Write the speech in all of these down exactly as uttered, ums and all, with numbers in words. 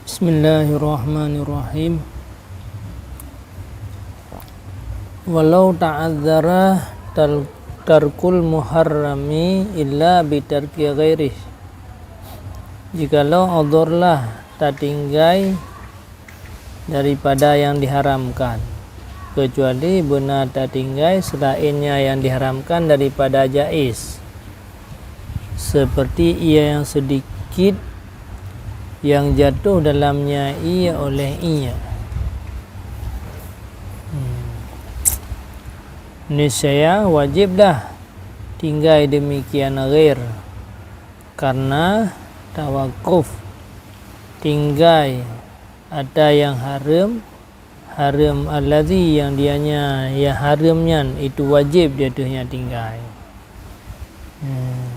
Bismillahirrahmanirrahim. Walau ta'adzdzara tal-, tarkul muharrami illa bitarki ghairih. Jikalau udhur lah tatinggai daripada yang diharamkan, kecuali beuna tatinggai selainnya yang diharamkan daripada jaiz, seperti ie yang sedikit yang jatuh dalamnya ie oleh ie. Hmm. Niscaya wajib dah tinggai demikian ghair, karena tawakuf tinggai ata yang hareuem, hareuem alladzi yang dianya, yang hareuem nyan itu wajib di ateueh nyan tinggai. Hmm.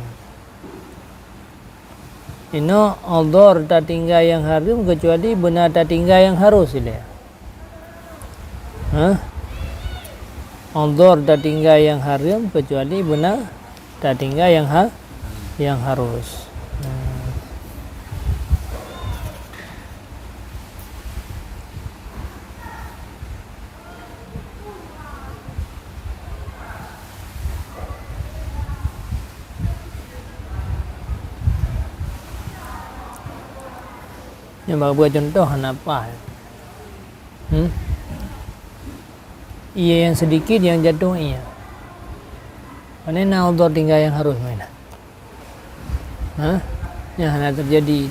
Inoe udhur tatinggai nyang hareuem keucuali beuna tatinggai nyang harôh ilée. Hah? Udhur tatinggai nyang hareuem keucuali beuna tatinggai nyang ha-, nyang harôh. Hmm. Nyoe bak buet contoh hana paih. Hmm? Ie nyang sedikit nyang jatuh ie. Pane na udhur tinggai nyang harôh meunan. Ha? Nyan hana teujadi.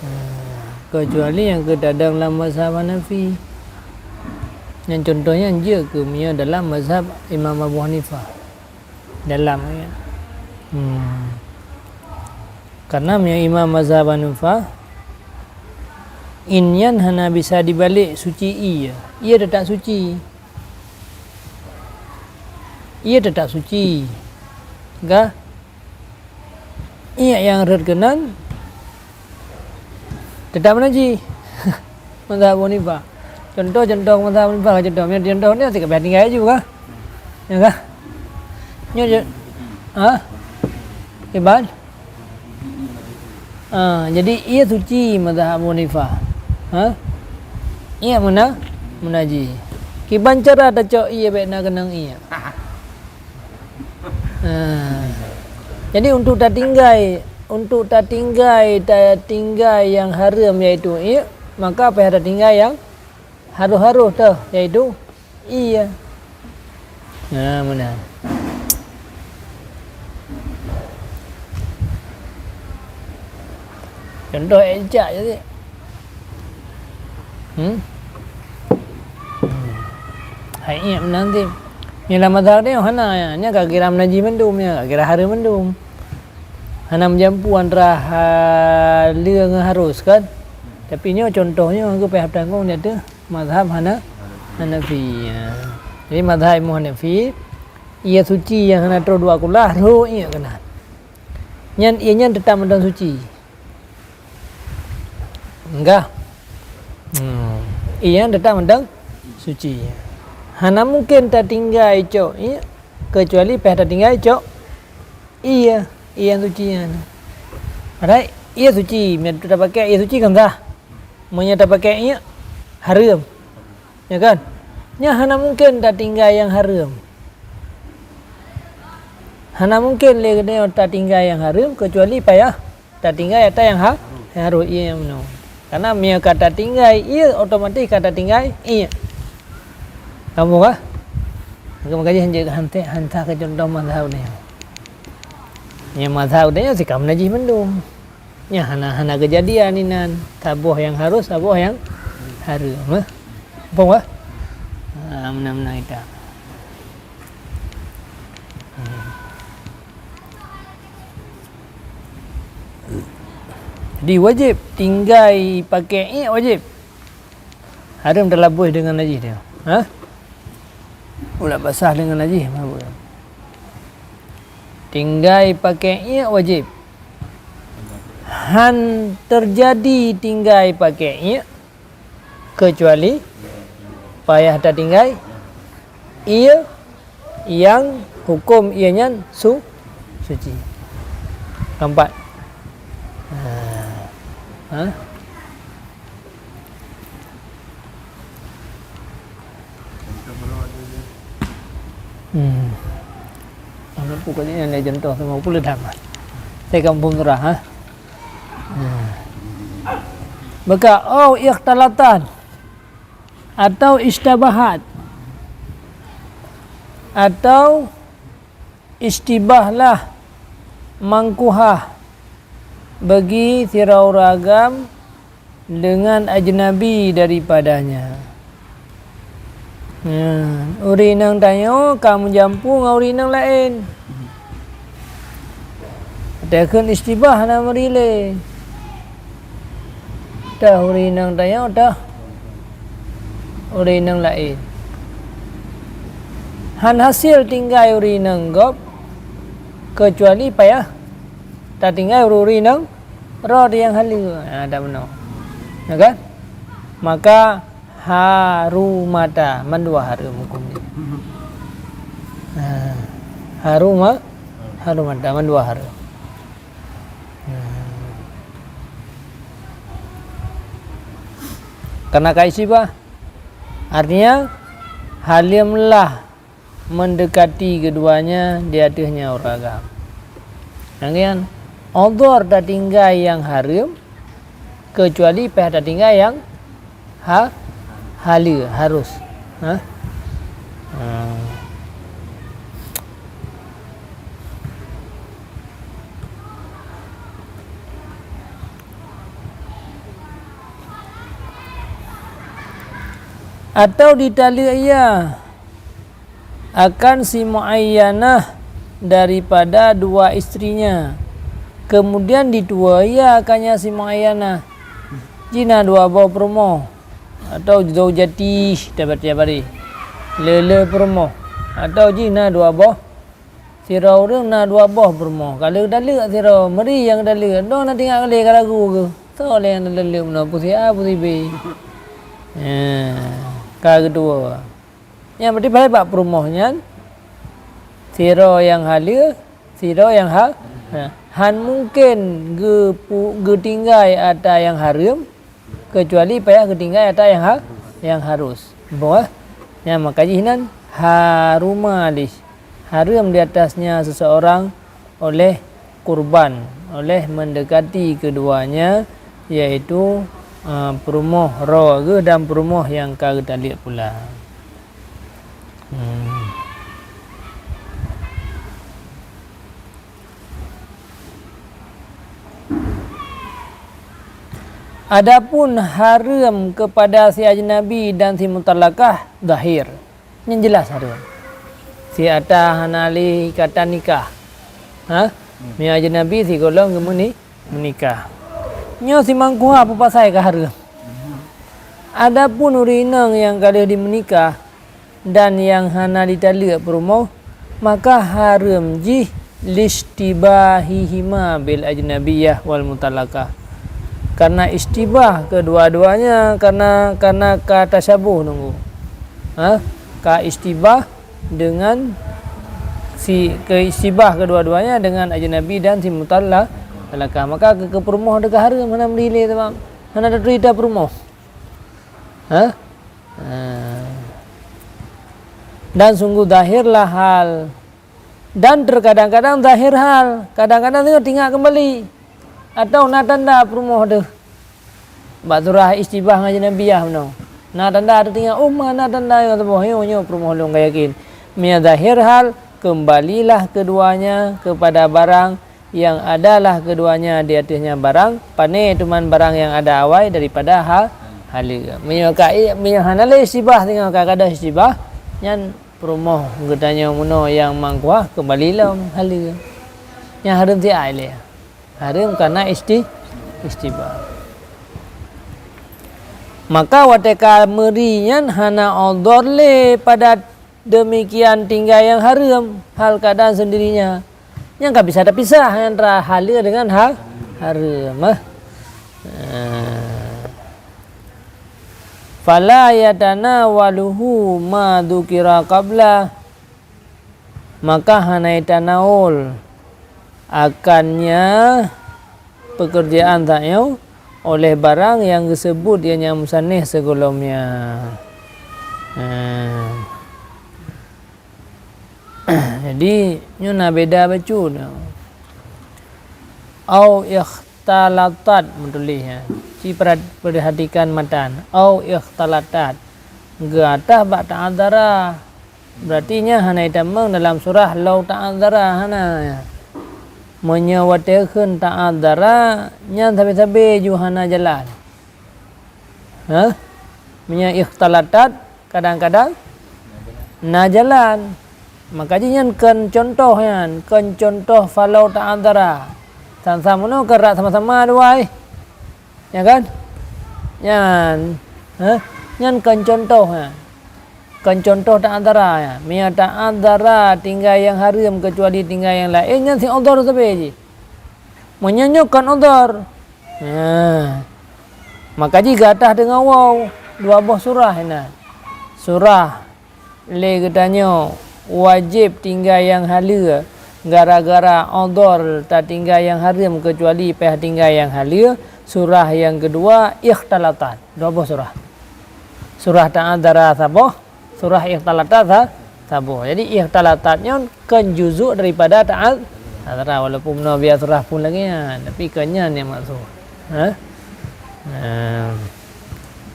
Ha, keucuali nyang keutadong lam mazhab Hanafi. Nyan contoh nyan jeuet keu meunyoe dalam mazhab Imam Abu Hanifah. Dalam, ya. Hmm. Karena meunyoe Imam mazhab Hanifah, ie nyan hana bisa dibalek suci ie. Ie teutap suci. Ie teutap suci. Ka? Ie nyang rhot keunan teutap najih. Mazhab Abu Hanifah. Contoh-contoh mazhab Abu Hanifah, contoh. Contoh ni, ka payah tinggai laju ka? Ya ka? Nyoe je. Ha? Iban? Ah, jadi ie suci mazhab Abu Hanifah. Ha? Ie meuna-, meunajih. Kiban cara tacok ie bék na keunong ie. Ah. Jadi untuk tatinggai, untuk tatinggai, tatinggai nyang hareuem yaitu ie, maka payah tatinggai nyang harôh-harôh teuh, yaitu ie. Nah, meunan. Contoh ék jak je. Hmm? Hmm. Hai, ie meunan ti. Nyoe lam mazhab dia hana, ya. Nyan ka kira meunajih mandum, ya. Ka kira hareuem mandum. Hana meujampu antara haleue ngon harôh, kan? Tapi nyoe contoh nyoe, geupeuhab tanggong di ateueh mazhab Hana-, Hanafi, ya. Jadi, mazhab Imam Hanafi, ie suci nyang hana troh dua kulah, rhot ie keunan. Nyan, ie nyan teutap mantong suci. Enggak. Hmm. Ie nyan teutap mantong suci. Hana mungken tatinggai cok ie, keucuali payah tatinggai cok ie, ie nyang suci nyan. Padahai ie suci, meunyoe tapakèk ie suci kan sah. Meunyoe tapakèk ie, hareuem. Ya kan? Nyan hana mungken tatinggai nyang hareuem. Hana mungken lé geutanyoe tatinggai nyang hareuem, keucuali payah tatinggai ata nyang ha-, nyang harôh ie nyang meunoe. Karena meunyoe ka tatinggai ie, otomatis ka tatinggai ie. Kamoe ka? Maka, maka jih hanjeuet hanté-, hanta keu contoh mazhab nyoe. Nyang mazhab nyoe sikam najih mandum. Nyan hana, hana keujadian inan. Saboh nyang harôh, saboh nyang hareuem, eh. Muphom ka? Ha, meunan-meunan ita. Hmm. Jadi, wajéb tinggai pakèk ie, wajéb. Hareuem talaboh deungon najih dia. Ha? Ulat basah deungon najih, mabuk. Tinggai pakèk ie wajéb. Han teujadi tinggai pakèk ie, keucuali payah tatinggai ie nyang huköm ie nyan su-, suci. Keumpat. Ha. Ha? Hmm. Anak pokoknya yang contoh sama pula dah. Saya kampung surah, ha? Hmm. Baka, oh, ikhtalatan. Atau istabahat. Atau istibahlah mangkuhah bagi sidroe ureuëng agam dengan ajnabi daripadanya. Nah, ureuëng inong tanyoe ka meujampu ngon ureuëng inong laén. Teukeun istibah na meuri lé. Teuh ureuëng inong tanyoe teuh ureuëng inong laén. Han hasil tinggai ureuëng inong gob, keucuali payah tatinggai ureuëng inong roh nyang haleue. Ha, dak meunoe. Ya kan? Maka harumata, mandua hareuem huköm jih. Ha, haruma, harumata, mandua hareuem. Ha. Karena ka istibah, artinya, haleumlah mendekati keduanya di ateueh nyan ureuëng agam. Nyang nyan, udhur tatinggai nyang hareuem, keucuali payah tatinggai nyang ha-, haleue, harus. Ha? Ha. Atau ditaleuek ia akan si Muayyanah daripada dua istrinya. Kemudian dituwoe ia akan nyan si Muayyanah. Jih na dua boh peurumoh, atau zaujati, tabaca bari. Le-le peurumoh, atau jih na dua boh. Sidroe ureuëng na dua boh peurumoh. Ka lheueh taleuek sidroe, meuri nyang taleuek. Dong na tinggai lé ka lagu keuh. Soe lé nyang taleuek meunoe, pusi A, pusi B. Ya, ka geutuwoe. Nyan berarti bahai bak peurumoh nyan, sidroe nyang haleue, sidroe nyang ha-, ha-, han mungken geupu-, geutinggai ata nyang hareuem, keucuali payah geutinggai ata nyang ha-, nyang harus. Muphom, eh? Nyan maka jih nan haruma alih, hareuem di atasnya seseorang oleh kurban, oleh mendekati keduanya, yaitu, eh, peurumoh roh geuh dan peurumoh nyang ka geutaleuek pula. Hmm. Adapun hareuem kepada si ajnabi dan si mutallakah zahir. Nyan jeulaih hareuem. Si ata hana lé ikatan nikah. Ha? Hmm. Meunyoe ajnabi sigohlom geumeuni-, meunikah. Nyoe si mangkuhah peue pasai ka hareuem. Adapun ureuëng inong nyang ka lheueh jimeunikah dan nyang hana jitaleuek peurumoh, maka hareuem jih lishtibahihima bil ajnabiyyah wal mutallaqah. Karena istibah kedua-duanya, karena, karena ka tasyabuh nunggu. Ha? Ka istibah dengan si, ke istibah kedua-duanya dengan ajnabi dan si mutalla-, mutallaqah. Maka ke, ke peurumoh teuka hareuem hana meulilée sabab hana teuturita peurumoh. Ha? Ha. Dan sungguh zahirlah hal. Dan terkadang-kadang zahir hal, kadang-kadang teuka tinggai keumbali. Atau na tanda peurumoh teuh. Bak surah istibah ngon ajnabiyyah meunoe. Na tanda teuh tinggai, oh, ma na tanda nyang teuboh, nyoe, nyoe peurumoh lôn ka yakin. Meunyoe zahir hal, kembalilah keduanya kepada barang yang adalah keduanya di ateueh nyan barang, pane teuma barang nyang ada awai daripada ha-, haleue. Meunyoe ka i-, meunyoe hana lé istibah, singoh ka gadôh istibah, nyan peurumoh geutanyoe meunoe nyang mangkuah keumbali lom haleue. Nyan hareuem siat lé. Hareuem kana isti-, istibah. Maka watée ka meuri nyan hana udhur lé pada demikian tinggai nyang hareuem, hal keadaan sendirinya. Nyang ka bisa tapisah antara haleue dengan ha-, hareuem, eh. Fala yatanawaluhu ma dzukira qabla, maka hana tanawul akannya pekerjaan tanyoe oleh barang nyang geuseubut lé nyang musannif sigohlom nyan. Nah. Jadi, nyoe na beda bacut. Au ikhtalatat meutuléh nyan. Ci perat-, perhatikan matan. Au ikhtalatat. Geuatah bak ta'adzara. Berarti nyan hana itamong dalam surah lau ta'adzara, hana. Meunyoe watée kheun ta'adzara, nyan sabe-sabe ju hana jalan. Hah? Meunyoe ikhtalatat, kadang-kadang na jalan. Maka jih nyan kon cuntoh nyan, kon cuntoh falau ta'adzara. Sang-sang meunoe keurak sama-sama dua, eh. Ya kan? Nyan. Hah? Nyan kon cuntoh nyan. Kon cuntoh ta'adzara nyan. Meunyoe ta'adzara tinggai nyang hareuem keucuali tinggai nyang laén, nyan si udhur sabe jih. Meunyoe nyoe kon udhur. Nah. Maka jih geuatah deungon waw, dua boh surah inan. Surah lé geutanyoe wajéb tinggai nyang haleue, gara-gara udhur tatinggai nyang hareuem keucuali payah tinggai nyang haleue, surah nyang keudua ikhtalatat, dua boh surah. Surah ta'adzara saboh, surah ikhtalatat sa-, saboh. Jadi ikhtalatat nyoe kon juzuk daripada ta'ad-, ta'adzara, walaupun meunoe biasa surah pun lagée nyan, tapi kon nyan nyang maksud. Ha? Nah.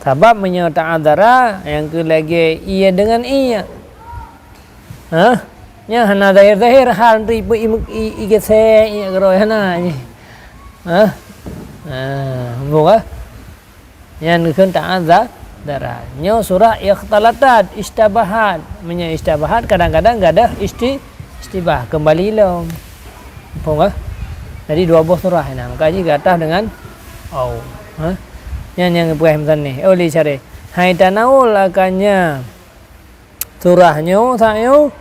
Sabab meunyoe ta'adzara, nyang keu lagée ie deungon ie. Hah? Nyan hana zahir-zahir hal tu ipe-, i-, i-, igeusé ie keudroe hana nyan. Hah? Nah, muphom ka? Nyan kheun ta'adza-, dara. Nyoe surah ikhtalatat, isytabahat. Meunyoe isytabahat kadang-kadang gadôh isti-, istibah, keumbali lom. Muphom ka? Jadi dua boh surah nyan. Maka jih geuatah deungon au. Ha? Nyan nyang geupeugah musannif. Oh, lé syaré. Hai tanawul akannya. Surah nyoe, sa nyoe,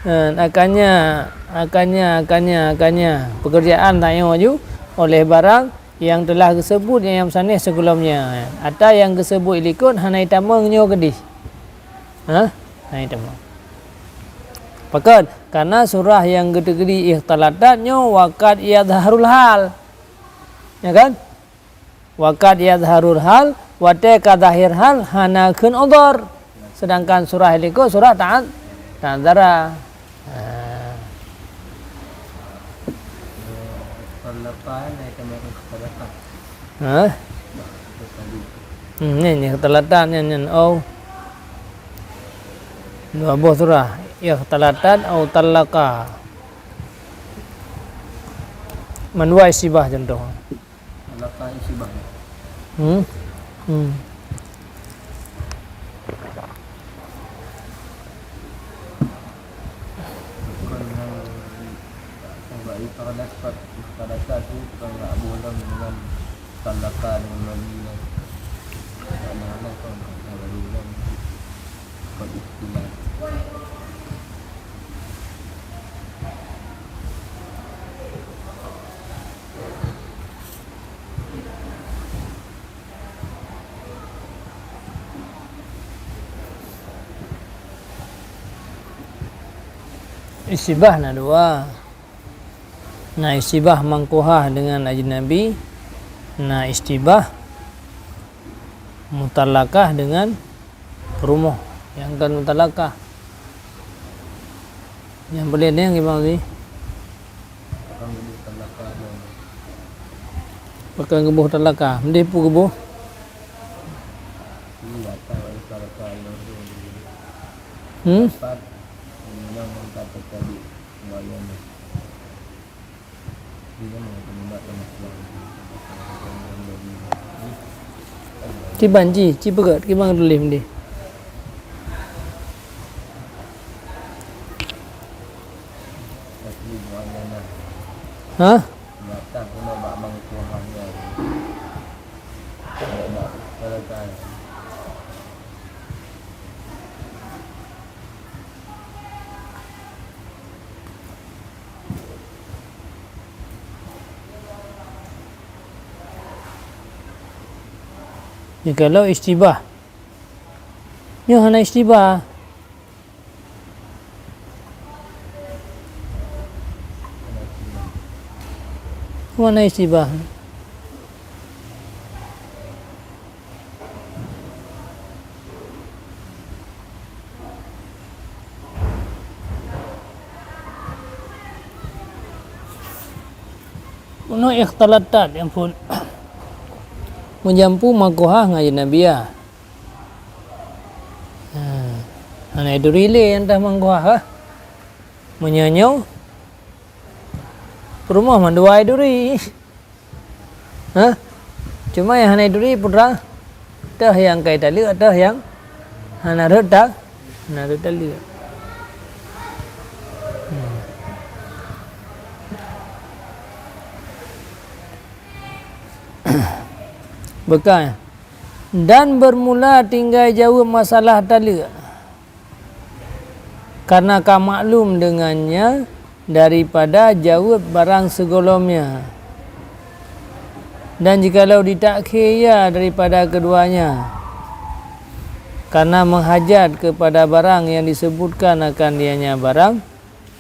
eh, akannya, akannya, akannya, akannya. Pekerjaan sa nyoe ju oleh barang nyang teulah geuseubut nyang, nyang musannif sigohlom nyan. Ata nyang geuseubut likot hana itamong nyoe keudeh. Hah? Hana itamong. Pakon? Karena surah nyang geuteukiri ikhtalatat nyoe waqad yadharul hal. Ya kan? Waqad yadharul hal, watée ka zahir hal, hana kheun udhur. Sedangkan surah likot surah ta'ad-, ta'adzara. Ha. Ha? Hmm, nyan, nyan, ikhtalatat, nyan, nyan, au. Dua boh surah. Ikhtalatat au talaqa. Mandua isytibah contoh. Talaqa isytibah. Hmm. Hmm. Kon hal bak ikhtilat, ikhtilat tu kon bak bulan dengan talaqa dengan mandi lah. Kon hal kon hal bulan. Kon ikhtilat. Isytibah na dua. Na isytibah mankuhah dengan ajnabi, na isytibah mutalakah dengan rumoh nyang kon mutalakah. Nyang boleh nyan gimana sih? Pakon geuboh talaka? Mendeh pu geuboh? Hmm? Kiban ji, ci peugét, kiban tuléh mendeh. Hah? Nyoe kalau isytibah. Nyoe hana isytibah. Hana isytibah. Nyoe ikhtalatat, ya ampun. Meujampu mangkoha ngon ajnabiah. Ha. Hana turi lé nyang teuh mangkoha, ha? Meunyoe nyoe, peurumoh mandua turi. Ha? Cuma nyang hana turi putra, teuh nyang ka taleuek, teuh nyang hana rhot ta-, hana rhot taleuek. Hmm. Beukah. Dan bermula tinggai jaweueb masalah taleuek. Karena ka maklum dengannya daripada jaweueb barang sigohlomnya. Dan jikalau ditakhir ia daripada keduanya, karena menghajat kepada barang yang disebutkan akan dianya barang,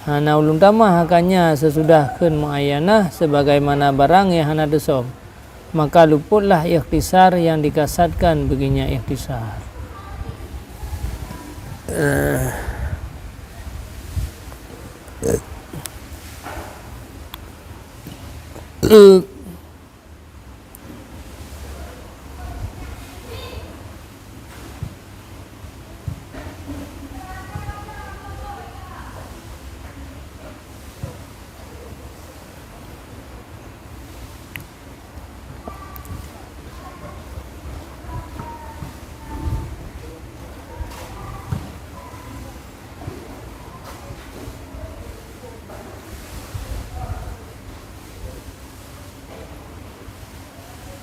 hana ulôn tamah akan nyan sesudah kheun muayyanah sebagaimana barang nyang hana teusöm, maka luputlah ikhtisar nyang dikasatkan beuginya ikhtisar.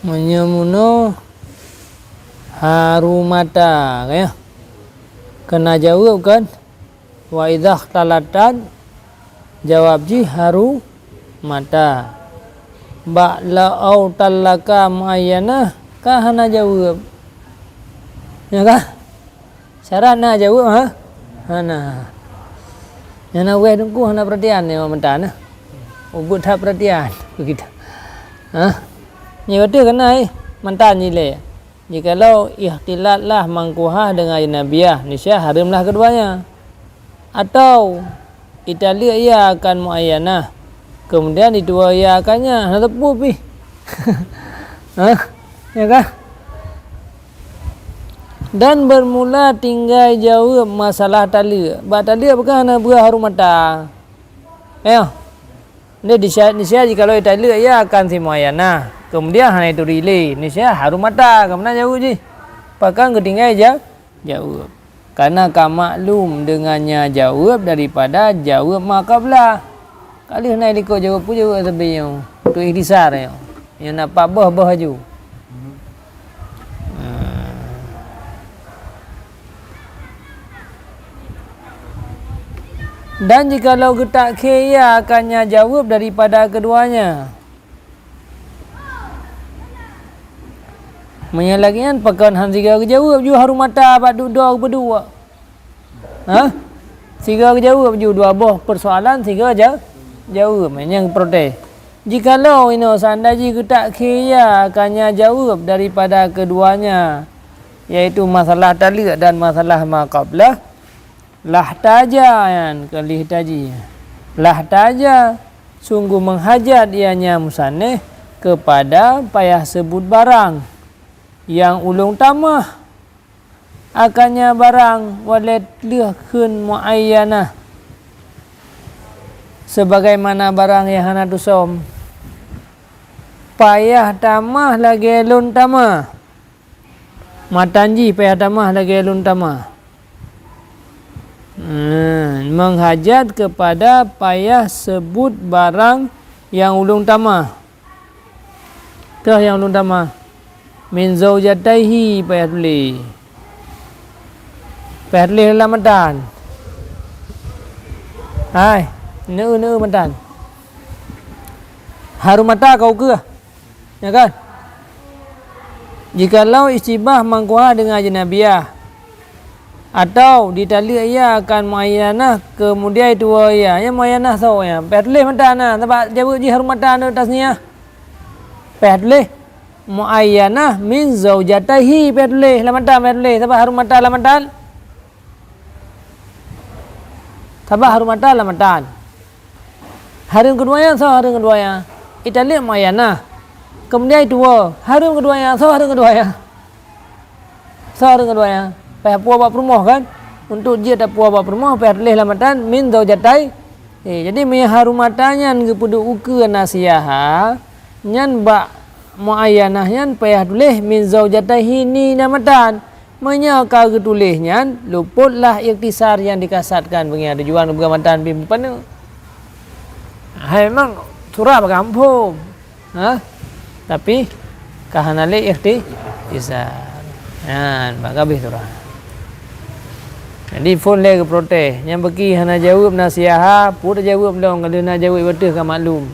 Meunyoe meunoe harumata, ya. Keu na jaweueb kan? Wa idza ikhtalatat, jawab jih harumata. Bak la au tallaka muayyanah ka hana jaweueb. Ya kah? Syarat na jaweueb, ha? Hana. Nyang na wéh teungku hana peuratian nyoe mantong, nah. Ubit that peuratian keu kita. Ha? Nyoe beutôi keunan, eh, mantong jih lé. Jikalau ikhtilat lah mangkoha deungon ajnabiah, nisya hareuem lah keuduanya. Atau italeuek ia akan muayyanah, keumudian ituwoe ia akan nyan, hana teupeu pih. Hah? Ya kah? Dan bermula tinggai jaweueb masalah taleuek. Bak taleuek peue kah hana beureuah harumata? Ya. Nyoe nisya, nisya jikalau italeuek ia akan si muayyanah, keumudian hana ituri lé, nisya harumata, ka meunan jaweueb jih. Pakon geutinggai ja-, jaweueb. Karena ka maklum deungon nyan jaweueb daripada jaweueb ma qablah. Ka lheueh na likot jaweueb, peue jaweueb sabe nyoe? Untuk ikhtisar nyoe. Nyoe na pat boh-boh laju. Dan jikalau geutakhé ia akan nyan jaweueb daripada keuduanya. Meunyoe lagée nyan, pakon han sigoe geujaweueb ju harumata bak dudoe geupeuduek? Hah? Sigoe geujaweueb ju dua boh peusoalan, sigoe ja-, jaweueb, nyang protes. Jikalau inoe seundai jih geutakhé ia akan nyan jaweueb daripada keuduanya, yaitu masalah taleuek dan masalah ma qablah, lahtaja, nyan keuh lahtaji. Lahtaja, sungguh meuhajat ia nyan musannif keupada payah seubut barang nyang ulôn tamah. Akan nyan barang walet lheueh kheun muayyanah, sebagaimana barang nyang hana teusöm. Payah tamah lagée lôn tamah. Matan jih payah tamah lagée lôn tamah. Hmm, meuhajat keupada payah seubut barang nyang ulôn tamah. Toh nyang ulôn tamah. Min zaujataihi payah tuléh. Payah tuléh lam matan. Hai, neu-neu matan. Harumata ka ukeue. Ya kan? Jikalau isytibah mangkoha deungon ajnabiah, atau ditaleuek ia akan muayyanah, keumudian ituwoe ia, nyan muayyanah soe nyan? Payah tuléh matan na, sabab jaweueb jih harumata neu tasniah. Payah tuléh muayyanah min zaujataihi, payah tuléh lam matan, payah tuléh, sabab harumata lam matan. Sabab harumata lam matan. Hareuem keuduanya, soe hareuem keuduanya? Italib muayyanah. Kemudian ituwoe, hareuem keu dua nyan, soe hareuem keu dua nyan? Soe hareuem keu dua nyan? Payah puwoe bak peurumoh kan? Untuk jeuet tapuwoe bak peurumoh, payah tuléh lam matan min zaujatai. Eh, jadi meunyoe harumatan nyan geupeuduek ukeue na siyaha, nyan bak muayyanah nyan payah tuléh min zaujataihi ni na matan. Meunyoe ka geutuléh nyan, luputlah ikhtisar nyang dikasatkan, beungiat tujuan geupeugah matan pih meupaneuk. Hai memang surah bagampông. Ha? Tapi ka hana lé ikhti-, ikhtisar. Nyan, bak habéh surah. Jadi phon lé geuprotes. Nyang beuki hana jaweueb na siyaha, peue tajaweueb lom, ka lheueh na jaweueb ateueh ka maklum.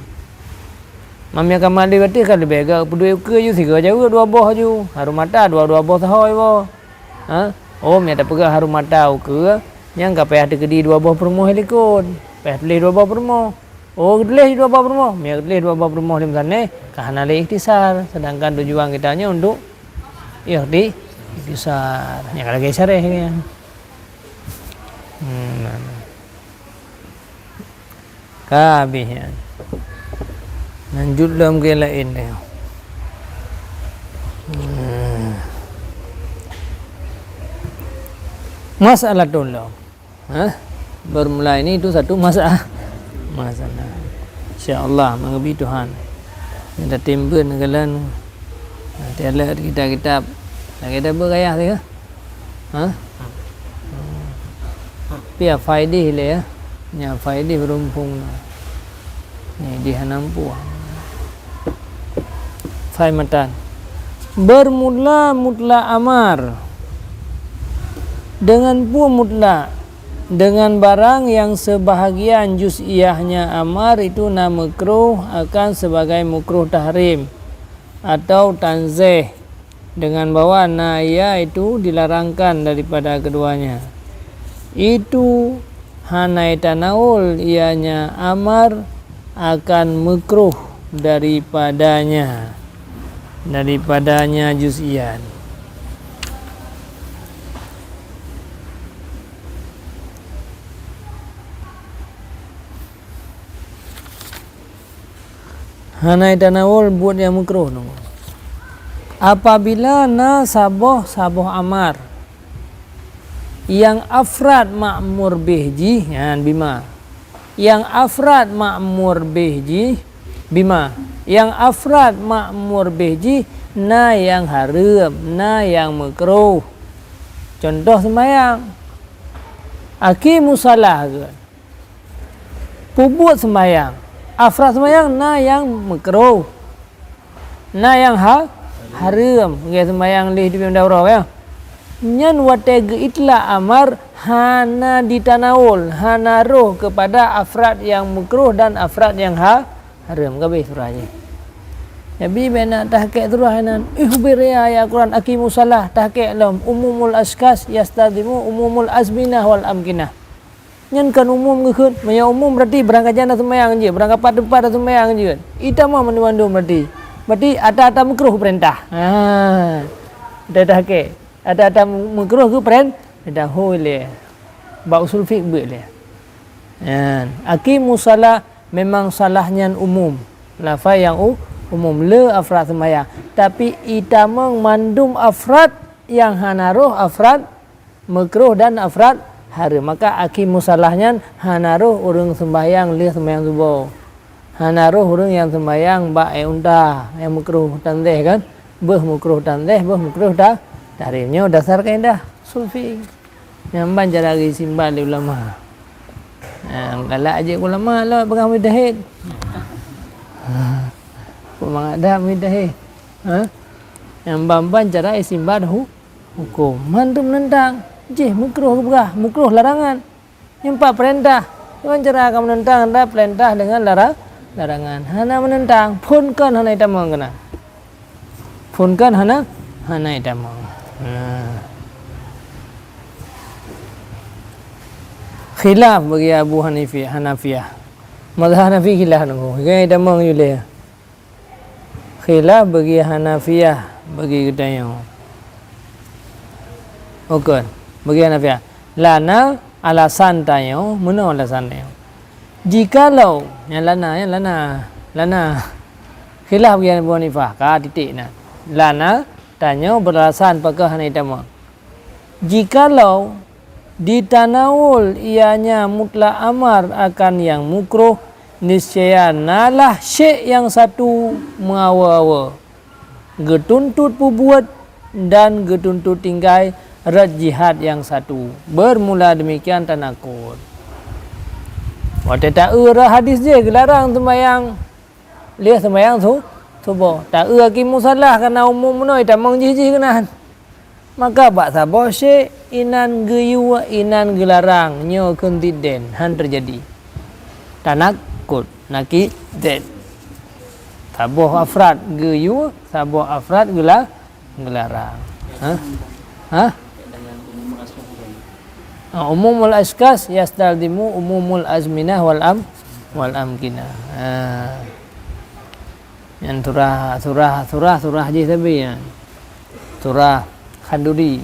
Meunyoe ka maklum ateueh ka leubeh gét peuduek ukeue ju sigoe jaweueb dua boh ju. Harumatan dua, dua boh sahoe boh. Ha? Oh, meunyoe tapeugah harumatan ukeue, nyan ka payah teukeudi dua boh peurumoh likot. Payah tuléh dua boh peurumoh. Oh, geutuléh dua boh peurumoh. Meunyoe geutuléh dua boh peurumoh lam sanéh, ka hana lé ikhtisar. Sedangkan tujuan kita nyoe untuk ikhti-, ikhtisar. Nyan ka lagée syarah nyan. Hmm. Ka habéh nyan. Lanjut lom keu laén deh. Hmm. Masalah tulok. Ha? Bermula ini itu satu masa-, masalah. Insya Allah, mengebi Tuhan. Kita timbun ke dalam, nanti ada kitab-kitab. Lagi ada bergaya sih, ha? Ha? Tapi ya faidih le ya. Nya faidih berumpung na. Ni di hanampu. Fai matan. Bermula mutlak amar. Dengan peue mutlak? Dengan barang yang sebahagian juz'iyahnya amar itu na meukruh akan sebagai meukruh tahrim atau tanzih. Dengan bahwa na ia itu dilarangkan daripada keduanya. Itu hana tanawul ianya amar akan meukruh daripadanya, daripadanya juz'iyat. Hana tanawul buet nyang meukruh nyoe. Apabila na saboh-saboh amar nyang afrad ma'mur bih jih, nyan bima. Nyang afrad ma'mur bih jih, bima. Nyang afrad ma'mur bih jih na nyang hareuem, na nyang meukruh. Cuntoh seumayang. Aqimus shalah kheun. Peubuet seumayang. Afrad seumayang na nyang meukruh. Na nyang ha-, hareuem. Lagée seumayang lheueh jitem daurah, ya. Nyan watée geuitlak amar hana jitanawul, hana roh keupada afrad nyang meukruh dan afrad nyang ha-, hareuem. Ka habéh surah jih. Nabi bèk na tahkik surah nyan. Ihbir ya, ya Quran, aqimus shalah, tahkik lom. Umumul asyikhas yastalzimu umumul azminah wal amkinah. Nyan kon umum geukheun. Meunyoe umum berarti barangkajan na seumayang jeuet, barangkapat teumpat na seumayang jeuet. Itamong mandum-mandum berarti. Berarti ata-ata meukruh peurintah. Ha. Ata-ata hakém. Ata-ata meukruh geupeurintah. Dah hôi lé. Bak usul fiqh beuet lé. Nyan. Aqimus shalah memang shalah nyan umum. Lafai nyang u-, umum le afrad seumayang. Tapi itamong mandum afrad nyang hana roh afrad meukruh dan afrad hareuem. Maka aqimus shalah nyan hana roh ureuëng seumbahyang lheueh seumbahyang suboh. Hana roh ureuëng nyang seumbahyang bak ék unta nyang meukruh tanzih kan. Beuh meukruh tanzih, beuh meukruh ta-, tahrim. Nyoe dasar kaidah usul fiqh. Nyan ban cara geuistimbal lé ulama. Ha, galak jeuet ulama lawét peugah mujtahid. Ha. Peue mangat that mujtahid. Ha? Nyan ban-ban cara istimbal hu-, huköm. Mandum meunentang. Jih meukruh geupeugah, meukruh larangan. Nyoe pat peurintah. Ngon cara ka meunentang anda peurintah deungon lara-, larangan. Hana meunentang. Phon kon hana itamong keunan. Phon kon hana, hana itamong. Ha. Khilaf bagi Abu Hanifi-, Hanafiyah. Mazhab Hanafi khilaf nunggu. Hingga itamong yulée. Khilaf bagi Hanafiyah, bagi geutanyoe. Bukon, bagi Hanafiyah. Lana alasan tanyoe, meunoe alasan tanyoe. Jikalau, nyan lana, nyan lana, lana. Khilaf bagi Abu Hanifah, ka titik na. Lana, tanyoe beralasan pakon hana itamong. Jikalau ditanawul ianya mutlak amar akan nyang mukruh, niscaya nalah syek nyang satu meuawa-awa, geutuntot peubuet dan geutuntot tinggai rot jihad nyang satu. Bermula demikian tanakut. Watée taeu rot hadis jih geularang seumayang, lheueh seumayang su-, suboh. Taeu aki musalah kana umum meunoe tamong jih-jih keunan. Maka bak saboh syek inan geuyue inan geularang nyoe kheun tiden han teujadi. Tanakut, nakit den. Saboh afrad geuyue, saboh afrad geula-, geularang. Hah? Hah? Ah, umumul askas yastalzimu umumul azminah wal am-, wal amkinah. Ah. Nyan surah, surah, surah, surah jih sabe nyan. Surah Khanduri.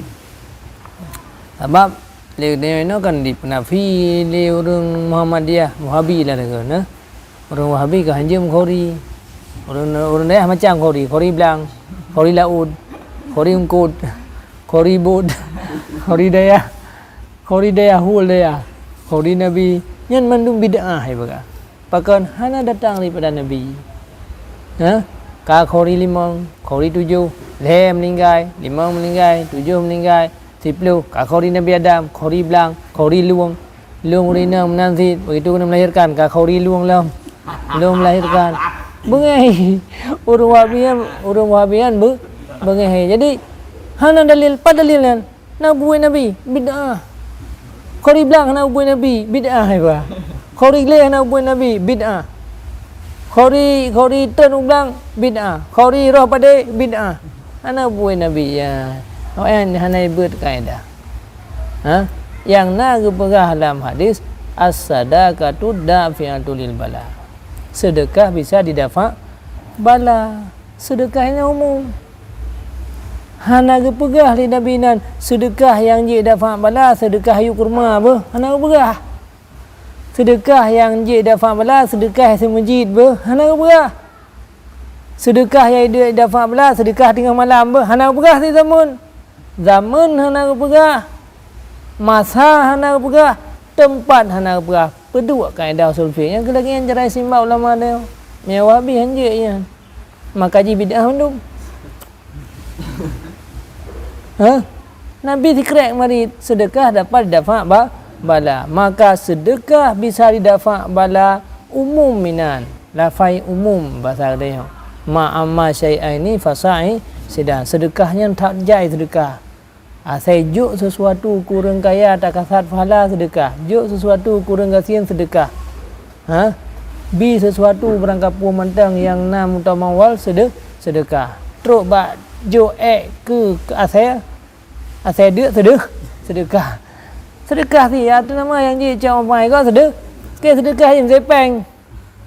Sabab lé nyoe kan dipeunafi lé ureuëng Muhammadiyah, Wahabi lah deungon, nah. Ureuëng Wahabi ka hanjeum khori. Ureuëng, ureuëng dayah macam khori, khori blang, khori laut, khori ungkot, khori bot, khori dayah, khori dayah, hul dayah, khori Nabi. Nyan mandum bid'ah, hai baka. Pakon hana datang daripada Nabi. Ha? Ka khori limong, khori tujoh, lhée meuninggai, limong meuninggai, tujoh meuninggai, siploh, ka khori Nabi Adam, khori blang, khori lueng. Lueng ureuëng inong meunan cit, begitu keuneuk melahirkan, ka khori lueng lom. Lueng melahirkan. Beungéh. Ureuëng Wahabi nyan, ureuëng Wahabi nyan beu-, beungéh. Jadi, hana dalil, pat dalil nyan? Na buet Nabi, bid'ah. Khori blang hana buet Nabi, bid'ah, hai bah. Khori gleh hana buet Nabi, bid'ah. Khori, khori treun u blang, bid'ah. Khori roh padé, bid'ah. Hana buet Nabi, ya. Awaknyan hana ibeuet kaedah. Ha? Nyang na geupeugah lam hadis, "As-sadaqatu dafi'atu lil bala." Sedekah bisa didafa bala. Sedekah nyan umum. Hana geupeugah lé Nabi nan, "Sedekah nyang jeuet dafa bala, sedekah yue kurma beuh." Hana geupeugah. "Sedekah nyang jeuet dafa bala, sedekah seumeujid beuh." Hana geupeugah. "Sedekah nyang jeuet dafa bala, sedekah teungoh malam beuh." Hana geupeugah siat zameun. Zameun hana geupeugah. Masa hana geupeugah. Teumpat hana geupeugah. Peuduek kaedah usul fiqh. Nyang keu lagée nyan cara istimbad ulama nyoe. Meunyoe Wahabi hanjeuet nyan. Maka jih bid'ah mandum. Hah? Nabi sikrek marit, sedekah dapat didafa ba-, bala. Maka sedekah bisa didafa bala umum inan. Lafai umum basa geutanyoe. Ma amma syai'aini fasa'i sidan. Sedekah nyan that jai sedekah. Asai jok sesuatu keu ureuëng kaya takasat pahala sedekah. Jok sesuatu keu ureuëng gasien sedekah. Ha? Bi sesuatu barangkapeue mantong nyang na meutamawal sede-, sedekah. Trok bak jok ék keu, keu asai, asai deuk sede-, sedekah. Sedekah siat teuma nyang jicok umai kok sede-, ke sedekah nyang sepeng.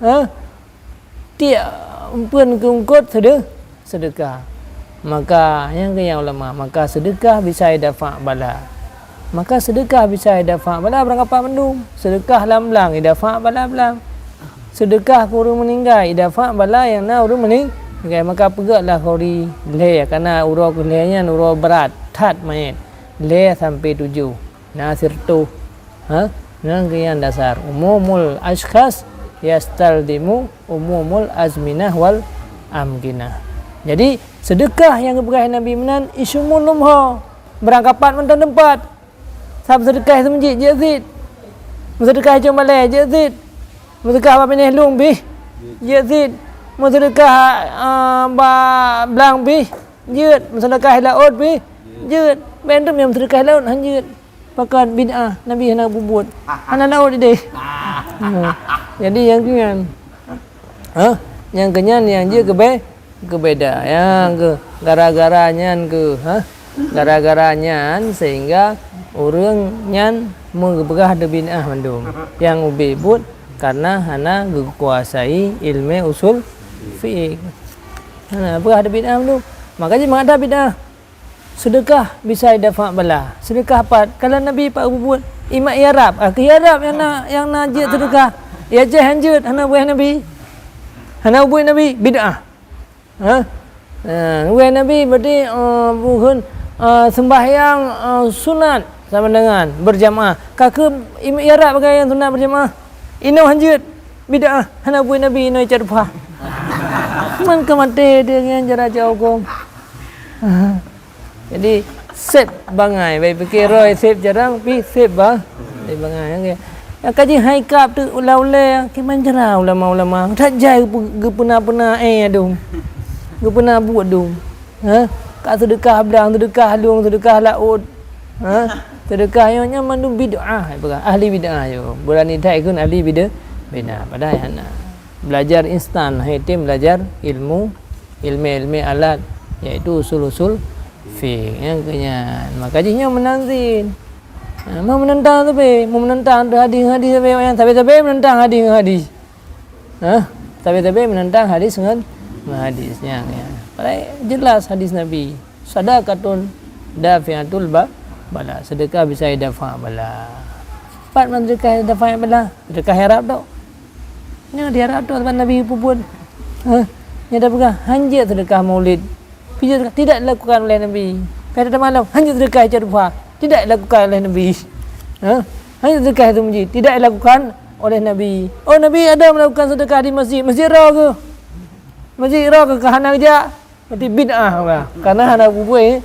Ha? Tiek umpeuen keu ungkot sede-, sedekah. Maka, nyang keu nyan ulama, maka sedekah bisa idafa bala. Maka sedekah bisa idafa bala barangkapat mandum. Sedekah lam blang, idafa bala blang. Sedekah keu ureuëng meuninggai, idafa bala nyang na ureuëng meuning-, ninggai. Maka peugötlah khori lhée, kana uroe keu lhée nyan uroe brat that manyét. Lhée sampoe tujoh. Na sirtoh. Ha? Nyan keuh nyan dasar. Umumul askhas yastalzimu umumul azminah wal amkinah. Jadi, sedekah nyang geupeugah Nabi meunan isyumul lumha. Barangkapat mantong teumpat. Sab sedekah seumeujid jeuet cit. Meusedekah icong balée jeuet cit. Meusedekah bak binéh lueng pih jeuet cit. Meusedekah, ah, bak blang pih jeuet. Meusedekah laôt pih jeuet. Ban dum nyang meusedekah laôt han jeuet. Pakon bid'ah, Nabi hana peubuet. Hana laôt idéh. Ha. Jadi nyang keu nyan. Ha? Nyang keu nyan nyang jeuet keube-, keubeda. Nyang keu gara-gara nyan keu, ha? Gara-gara nyan sehingga ureuëng nyan meupeugah bid'ah mandum. Nyang ubé buet karena hana geukuasai ilmu usul fiqh. Hana peugah bid'ah mandum. Maka jih meuada bid'ah. Sedekah bisa idafa bala. Sedekah pat, kalau Nabi pat geubuet, imat ié rab. Ah, keu ié rab nyang na, nyang na jeuet sedekah. Ié jih han jeuet, hana buet Nabi. Hana buet Nabi, bid'ah. Ha? Ha, wéh Nabi berarti, eh, bukan, eh, sembahyang, eh, sunat sama dengan berjamaah. Ka keuh im-, iarab bagaih nyang sunat berjamaah. Inoe hanjeuet bid'ah, hana buet Nabi inoe cat pha. Man ka maté dia nyan cara cak huköm. Jadi, sép bangai, bai pike roe sép jarang, pi sép ba-, sép bangai, okey. Nyang ka jih hai kap tu ulai-ulai, kiban cara ulama-ulama. That jai geupe-, geupeuna-peuna, eh, adum. Geupeuna buet dum. Ha? Ka seudeukah blang, seudeukah lueng, seudeukah laôt. Ha? Seudeukah nyoe nyan mandum bid'ah, hai peugah. Ahli bid'ah nyoe. Beurani that kheun ahli bida-, bid'ah. Padahai hana. Belajar instan, hai tem belajar ilmu, ilmu-ilmu alat, yaitu usul-usul fiqh. Nyang keu nyan. Maka jih nyoe meunanzin. Ha, mau menentang sabe, mau menentang hadis-hadis sabe, nyang sabe-sabe menentang hadis-hadis. Ha? Sabe-sabe menentang hadis ngon, ngon hadis nyan, ya. Padahai jelas hadis Nabi, "Sadaqatun dafi'atul ba-, bala." Sedekah bisa idafa bala. Pat man sedekah idafa bala? Sedekah iarab tok. Nyoe iarab tok sabab Nabi peubuet. Ha? Nyoe dah peugah, hanjeuet sedekah maulid. Pijak tidak dilakukan oleh Nabi. Kata malam, hanya sedekah cak duha. Tidak dilakukan oleh Nabi. Ha? Hanya sedekah itu masjid. Tidak dilakukan oleh Nabi. Oh, Nabi ada melakukan sedekah di masjid. Masjid roh ke? Masjid roh ke? Hana jak? Berarti bid'ah lah. Karena hana bubuih.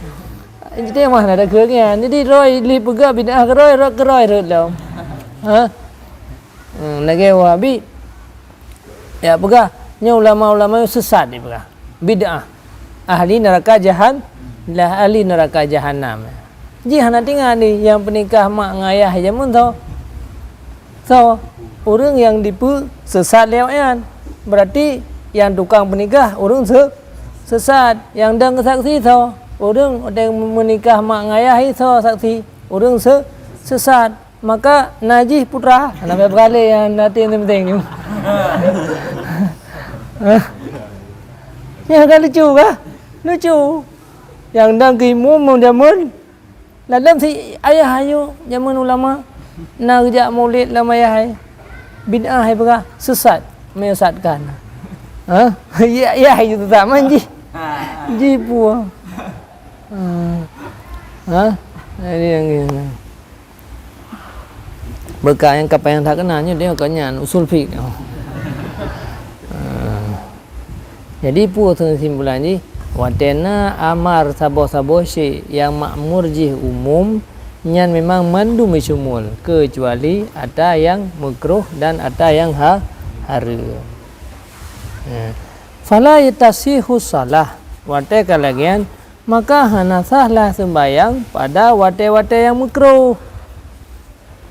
Jadi mah ada keugian. Jadi roh li peugah bid'ah ke roh, roh ke roh, roh lom. Ha? Hmm, lagèe Wahabi. Ya peugah, nyoe ulama-ulama sesat dipeugah. Bid'ah. Ahli neraka jahan-, lah ahli neraka jahanam. Jih hana tinggai ni, nyang peunikah mak ngon ayah jameun tho. So, ureueng nyang dipeusesat lé awaknyan. Berarti nyang tukang peunikah ureueng se-, sesat. Nyang dong saksi tho. Ureueng watèe meunikah mak ngon ayah tho saksi. Ureueng se-, sesat. Maka najih putra, hana beuralée nyang na tem teunteng nyoe. Nyan ka lucu kah? Lucu. Nyang dang keu imum jameun, ladom si ayah ayu jameun ulama, na geujak maulid lam ayah ai. Bid'ah ai peugah, sesat, menyesatkan. Ha? Ya, ya, itu tak man jih. Jih pue. Ha? Ha? Jadi yang ini. Beuka nyang ka payah that keunan nyoe teuh ka nyan usul fiqh. Ah. Jadi peue keusimpulan jih, watèe na amar saboh-saboh syek nyang makmur jih umum, nyan memang mandum syumul, keucuali ata nyang makruh dan ata nyang ha-, hareuem. Ha. Fala tasihhu shalah, watèe ka lagèe nyan, maka hana sah lah seumbahyang pada watèe-watèe nyang makruh.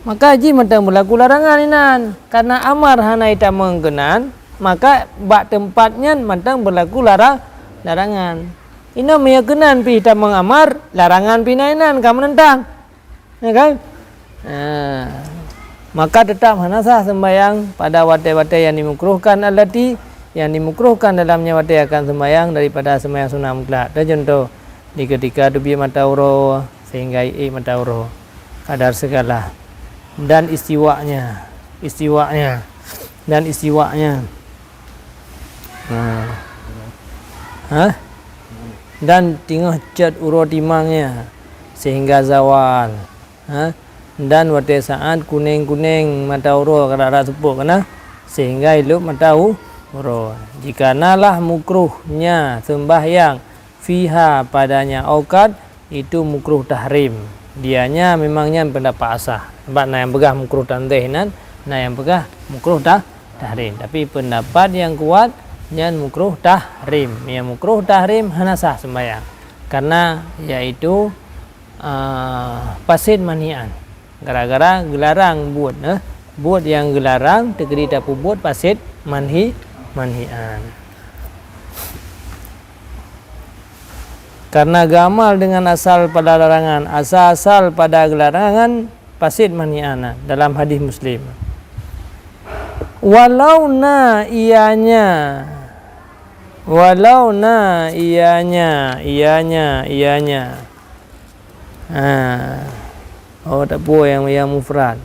Maka jih mantong beulaku larangan inan, kareuna amar hana itamong keunan, maka bak teumpat nyan mantong beulaku lara-, larangan. Inoe meunyoe keunan pih itamong amar, larangan pih na inan ka meunentang. Ya kan? Ha. Maka tetap hana sah sembahyang pada watèe-watèe nyang dimukruhkan, allati, nyang dimukruhkan dalamnya watèe akan sembahyang daripada sembahyang sunat mutlak. Dan contoh, di ketika teubiet mata uroe sehingga iék mata uroe, kadar segala, dan istiwanya, istiwanya, dan istiwanya. Ha. Ha? Dan teungoh cot uroe timangnya sehingga zawal. Ha? Dan watèe saat kuneng-kuneng mata uroe, rara seupôt keunan, sehingga ilop mata u-, uroe. Jika nalah mukruhnya sembahyang fiha padanya aukat, itu mukruh tahrim. Dianya memang nyan pendapat asah. Sebab na nyang peugah mukruh tanzih nan, na nyang peugah mukruh tah-, tahrim. Tapi pendapat nyang kuat nyan mukruh tahrim. Nyang mukruh tahrim hana sah sembahyang. Karena yaitu, ah, pasid manhian. Gara-gara geularang buet, eh. Buet nyang geularang teukeudi tapeubuet pasid manhi-, manhian. Karena geuamal dengan asal pada larangan, asal-asal pada larangan, pasid manhian dalam hadis Muslim. Walau na ianya, walau na ianya, ianya, ianya. Ha. Oh, tak apa yang, yang mufrad.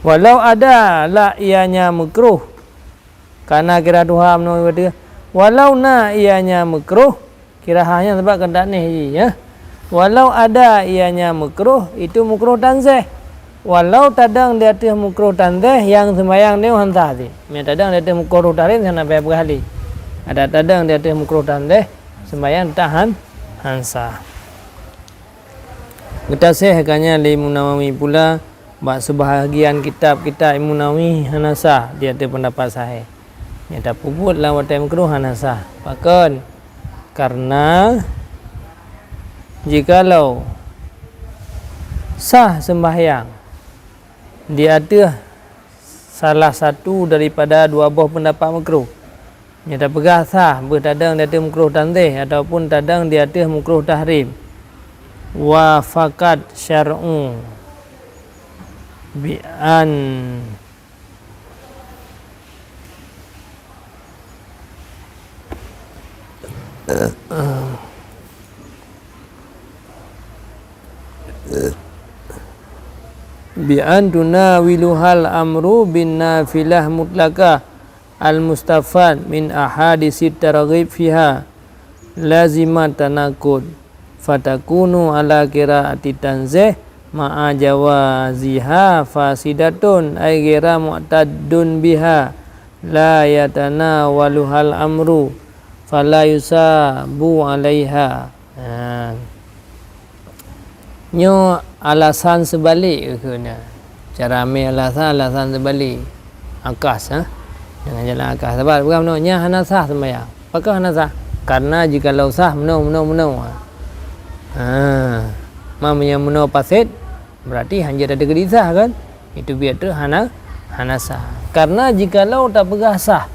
Walau ada lah ianya makruh, Kana kira tuha meunoe watée. Walau na ianya meukruh, kira hanya sabab keudak neh jih, ya. Walau ada ianya meukruh, itu meukruh tanzih. Walau tadang di ateueh meukruh tanzih, nyang seumbahyang nyoe han sah cit. Meunyoe tadang di ateueh meukruh tahrim, hana payah peugah lé. Ada tadang di ateueh meukruh tanzih, seumbahyang tahan han sah. Geutaseh ka nyan lé Imam Nawawi pula, bak seubahgian kitab-kitab Imam Nawawi hana sah di ateueh peundapat sahih. Nyata peubuet lam watée meukruh hana sah. Pakon? Karena jikalau sah seumbahyang di ateueh salah satu daripada dua boh peundapat meukruh, nyata peugah sah beuh tadang di ateueh meukruh tanzih ataupun tadang di ateueh meukruh tahrim. Wafaqat syar'u bi an bi an tunawiluhal amru bin nafilah mutlaqah al-mustafad min ahadisit targhib fiha lazimat tanaqud, fatakunu ala qiraati tanzih ma'a jawaziha fasidatun ay ghaira mu'taddun biha la yatanawaluhal amru fala yusabu alaiha. Ha. Nyoe alasan seubalek keuh na. Cara amé alasan, alasan seubalek. Akas, ha? Dengan jalan akas. Sabab peugah meunoe, nyan hana sah seumbahyang. Pakon hana sah? Karena jikalau sah meunoe, meunoe, meunoe. Ha. Ma meunyoe meunoe paset, berarti hanjeuet teukeudi sah kan? Itu biet trok hana, hana sah. Karena jikalau tapeugah sah,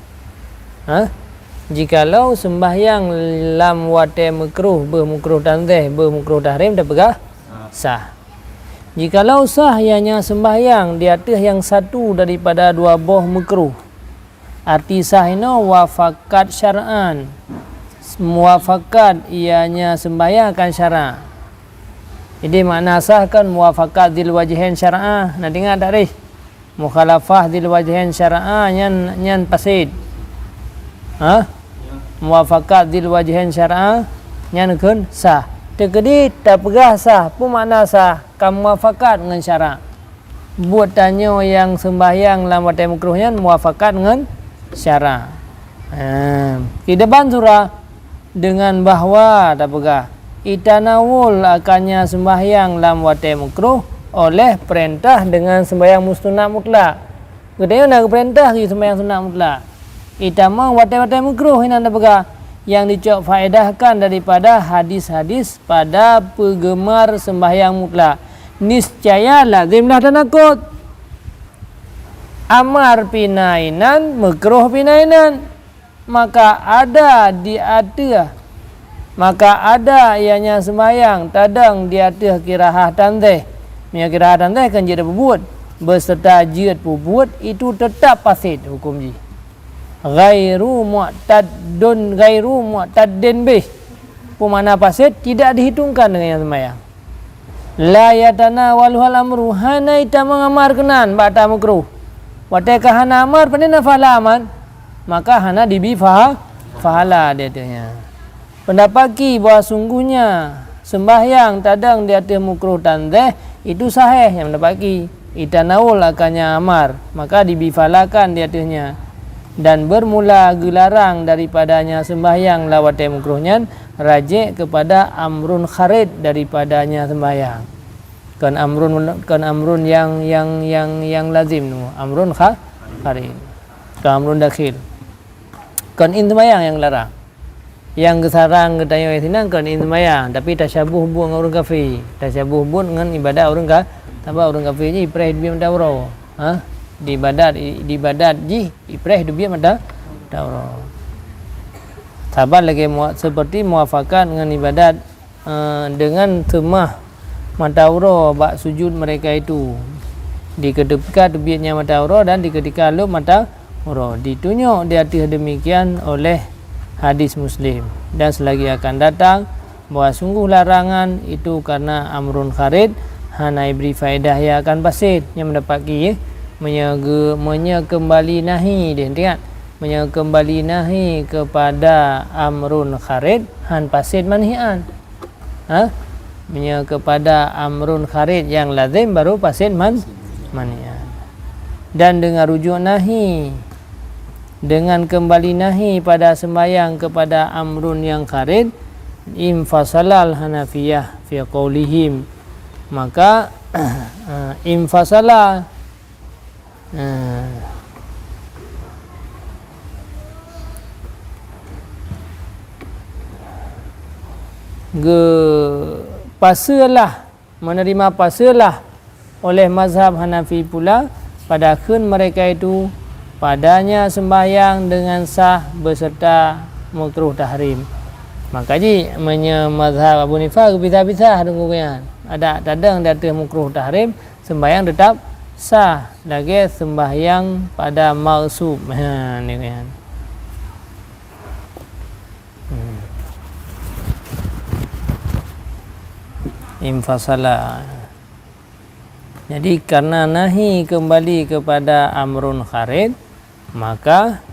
ha? Jikalau seumbahyang lam watée meukruh, beuh meukruh tanzih, beuh meukruh tahrim tapeugah sah. Jikalau sah ianya seumbahyang di ateueh nyang satu daripada dua boh meukruh, arti sah inoe muwafaqat syar'an. Muwafaqat ianya seumbahyang akan syara'. Jadi makna sah kan muwafaqat dzil wajhain syar'a. Na teuingat tak rih? Mukhalafah dzil wajhain syar'a nyan, nyan paset. Ha? Muwafaqat dzil wajhain syar'a nyan kheun sah. Teukeudi tapeugah sah, peue makna sah? Ka muwafaqat ngon syara'. Buet tanyoe nyang seumbahyang lam watée meukruh nyan muwafaqat ngon syara'. Ha. Di depan surah, dengan bahwa tapeugah, itanawul akannya seumbahyang lam watée meukruh oleh peurintah dengan seumbahyang sunat mutlak. Geutanyoe na geupeurintah keu seumbahyang sunat mutlak. Itamong watée-watée meukruh inan tapeugah, nyang dicok faedahkan daripada hadis-hadis pada peugeumar seumbahyang mutlak. Niscaya lazimlah tanakut. Amar pih na inan, meukruh pih na inan. Maka ada di ateueh, maka ada ianya seumbahyang tadong di ateueh kirahah tanzih. Meunyoe kirahah tanzih kan jeuet peubuet, beuseuta jeuet peubuet itu teutap paset huköm jih. Ghairu mu'taddun, ghairu mu'taddin bih. Peue makna paset? Tidak dihitungkan dengan nyang seumbahyang. La yatanawaluhal amru, hana itamong amar keunan bak ta meukruh. Watée ka hana amar, pane na pahala amar? Maka hana dibi paha-, pahala di ateueh nyan. Peundapat ki bahwa sungguhnya seumbahyang tadong di ateueh meukruh tanzih itu sahih, nyang peundapat ki. Itanawul akannya amar, maka dibi pahalakan di ateueh nyan. Dan bermula geularang daripadanya seumbahyang lam watée meukruh nyan rajek keupada amrun kharid daripadanya seumbahyang. Kon amrun, kon amrun nyang, nyang, nyang, nyang lazim nyoe, amrun kha-, kharid. Kon amrun dakhil. Kon in seumbahyang nyang larang. Nyang geusarang geutanyoe sinan kon in seumbahyang, tapi tasyabuh buet ngon ureuëng kafé. Tasyabuh buet ngon ibadat ureuëng ka-, sabab ureuëng kafé jih ipreh dubiet mata uroe. Ha? Di ibadat, di ibadat jih ipreh dubiet mata, mata uroe. Saban lagée mua-, seperti muafakat ngon ibadat, eh, dengan seumah mata uroe bak sujud mereka itu. Di ketika teubiet nyan mata uroe dan di ketika lheueh mata uroe. Ditunyok di ateueh demikian oleh hadis Muslim. Dan selagi akan datang, bahwa sungguh larangan itu karena amrun kharid, hana ibri faedah ia akan paset. Nyang meudapat ki, meunyoe geu-, meunyoe keumbali nahi deh, ingat. Meunyoe keumbali nahi keupada amrun kharid, han pasid manhian. Ha? Meunyoe keupada amrun kharid nyang lazim, baru pasid man-, manhian. Dan deungon rujuk nahi, deungon keumbali nahi pada seumbahyang keupada amrun nyang kharid, infasalal Hanafiyah fi qaulihim. Maka, infasala, eh, geupaseulah, menerima paseulah oleh mazhab Hanafi pula, padahkeun mereka itu padanya sembahyang dengan sah beserta makruh tahrim. Maka jih, meunyoe mazhab Abu Hanifah geupisah-pisah deungon nyan, adak tadong di ateueh makruh tahrim, sembahyang tetap sah, lagée sembahyang pada maghsub. Ha, ni kan. Hmm. Infasala. Jadi, karena nahi keumbali keupada amrun kharid, maka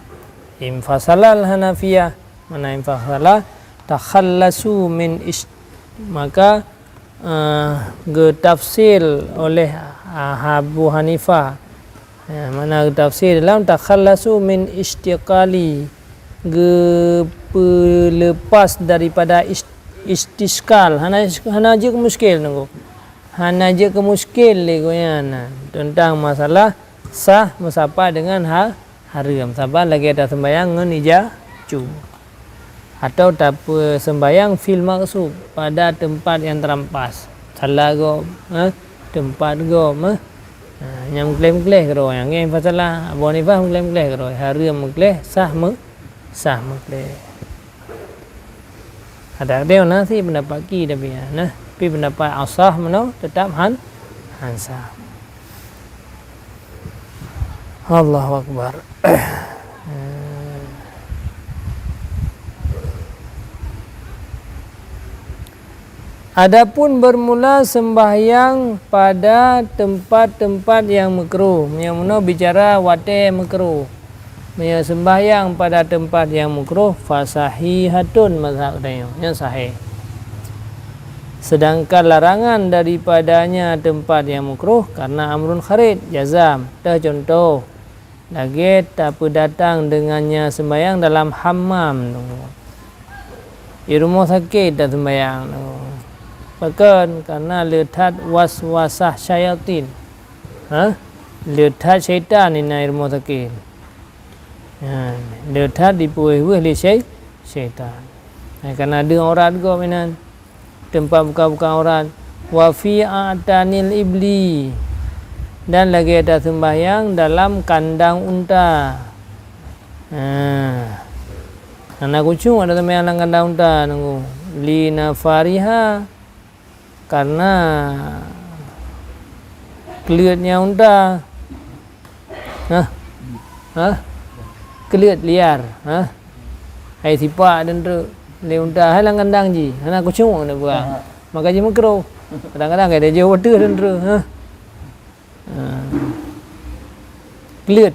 infasalal Hanafiyah, mana infasala, takhallasu min is-, maka, eh, geutafsil oleh, ah, Abu Hanifah. Ya, mana geutafsir dalam takhallasu min istiqali, geupeuleupas daripada is-, istiskal. Hana, hana jeuet keu muskil nunggu. Hana jeuet keu muskil lé geuh nyan, teuntang masalah sah meusapat deungon ha-, hareuem. Saban lagée taseumbahyang ngon ija cu. Atau tapeuseumbahyang fil maghsub, pada teumpat nyang teurampas. Salah gob, eh, teumpat gob, eh. Ha, nyang meukleh-meukleh keudroe, nyang ngieng pasalah, Abu Hanifah meukleh-meukleh keudroe, hareuem meukleh, sah meu-, sah meukleh. Ada dia na si pendapat ki tapi ya, nah, tapi pendapat asah meunoe tetap han, han sah. Allahu Akbar. Adapun bermula sembahyang pada tempat-tempat yang makruh, nyang meunoe bicara watée makruh. Meunyoe sembahyang pada tempat yang makruh, fasahihatun mazhab tanyoe, nyan sahih. Sedangkan larangan daripadanya tempat yang makruh karena amrun kharid, jazam. Teuh contoh, lagée tapeudatang dengannya sembahyang dalam hammam. Di rumoh sakét taseumbahyang. Pakon? Karena le that waswasah syayatin. Ha? Le that syaitan inan di rumoh sakét. Ha, le that dipeuweuh-weuh lé syai-, syaitan. Ha, karena deuh aurat gob inan. Teumpat buka-buka aurat. Wa fi a'tanil ibli. Dan lagée taseumbahyang dalam kandang unta. Ha. Hana khusyuk ada seumbahyang lam kandang unta nunggu. Li nafariha. Karena kleuet nyang unta. Hah? Hah? Kleuet liar. Hah? Hai sipak dan truk. Lé unta hai lam kandang jih. Hana khusyuk na buka. Maka jih makruh. Kadang-kadang kai dia jauh beuteuh dan truk. Hah? Ha. Kleuet.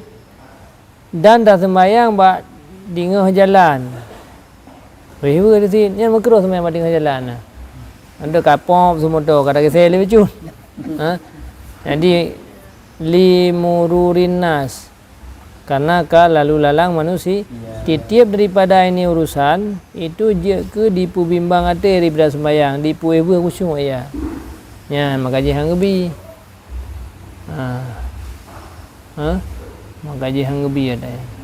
Dan taseumbahyang bak dingoh jalan. Wéh, wéh, di sini. Nyan makruh seumbahyang bak dingoh jalan. Ada kapop semoto, kada kisah lebih cun. Ha? Jadi, li mururin nas. Karena ka lalu lalang manusia. Ya. Tiep-tiep daripada ini urusan, itu jeuet keu dipeubimbang até daripada seumbahyang, dipeuwéh-wéh khusyuk ya. Nyan, maka jih han geubi. Ha. Ha? Maka jih han geubi até.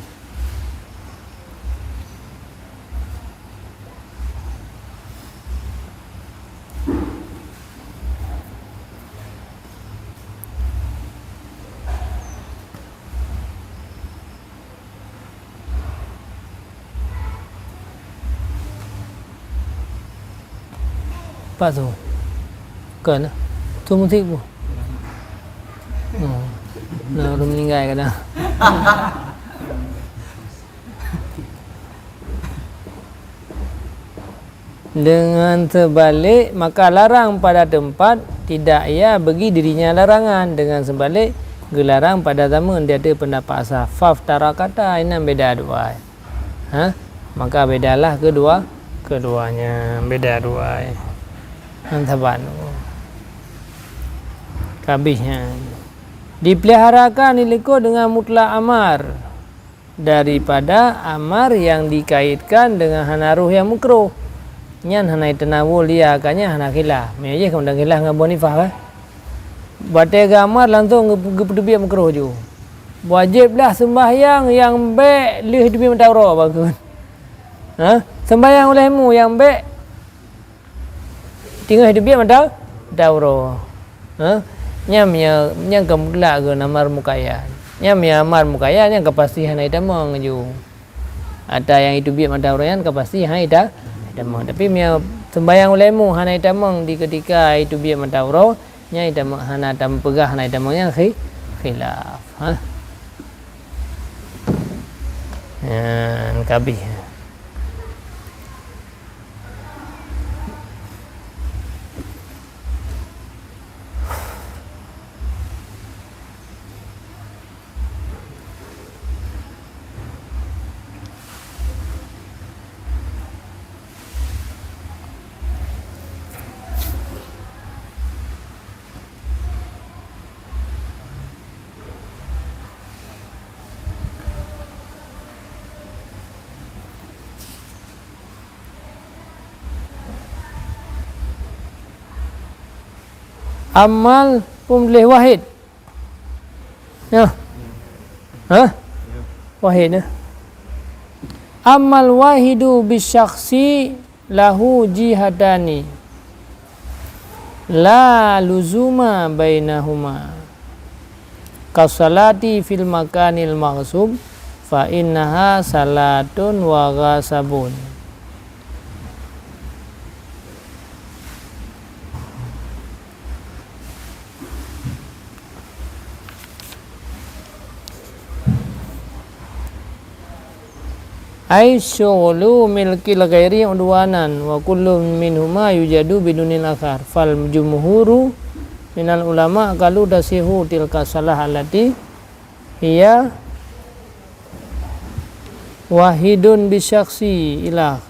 Pat tu? Kon. Tu musik bu. Oh. Nah, ureueng meninggai kadang. Dengan sebalik, maka larang pada tempat tidak ia bagi dirinya larangan. Dengan sebalik, geularang pada zaman di ateueh peundapat sah. Faftarakata, inan beda dua. Ha? Maka bedalah kedua, keduanya. Beda dua. Han saban. Kabih nyan. Dipeliharakan dilikot dengan mutlak amar daripada amar yang dikaitkan dengan hana roh yang makruh. Nyan hana tanawul dia, ka nyan hana khilaf. Meunyo jih kemudian khilaf ngon Abu Hanifah, kan? Watée geuamar langsung geup-, geupeudubiet makruh ju. Wajéb lah seumbahyang nyang bék lheueh dubiet mata uroe, bagus. Ha? Seumbahyang ulèe mu nyang bék teungoh dubiet mata, mata uroe. Ha? Nyan, nyan, nyan ka mutlak keu amar muqayyad. Nyan, nyan amar muqayyad nyan ka pasti hana jitamong ju. Ata nyang jidubiet mata uroe nyan ka pasti hana jita-, jitamong. Tapi meunyo seumbahyang ulèe mu hana jitamong di keutika jidubiet mata uroe, nyan jitamong, hana tamong peugah hana jitamong nyan khi-, khilaf. Ha? Nyan kabih. Amal peumuléh wahid. Ya. Hah? Wahid, ya. Amal wahidu bisyakhsi lahu jihatani la luzuma bainahuma. Kasalati fil makanil maghsub fa innaha salatun wa ghasabun. Ai syughlu milkil ghairi udwanan wa kullu minhuma yujadu bidunil akhar. Fal jumhuru minal ulama qalu tasihu tilka salah allati hiya wahidun bisyakhsi ila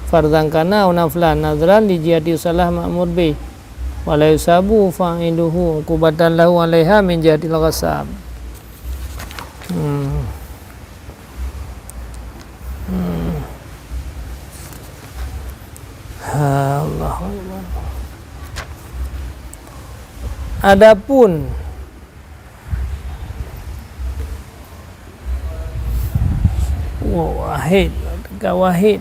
fardhan kana au naflan nadhran li jihati salah ma'mur bih, wa la yusabu fa'iluhu uqubatan lahu alaiha min jihatil ghasab. Hmm. Hmm. Ha, Allahu Akbar. Adapun Wah, wahid, ka wahid.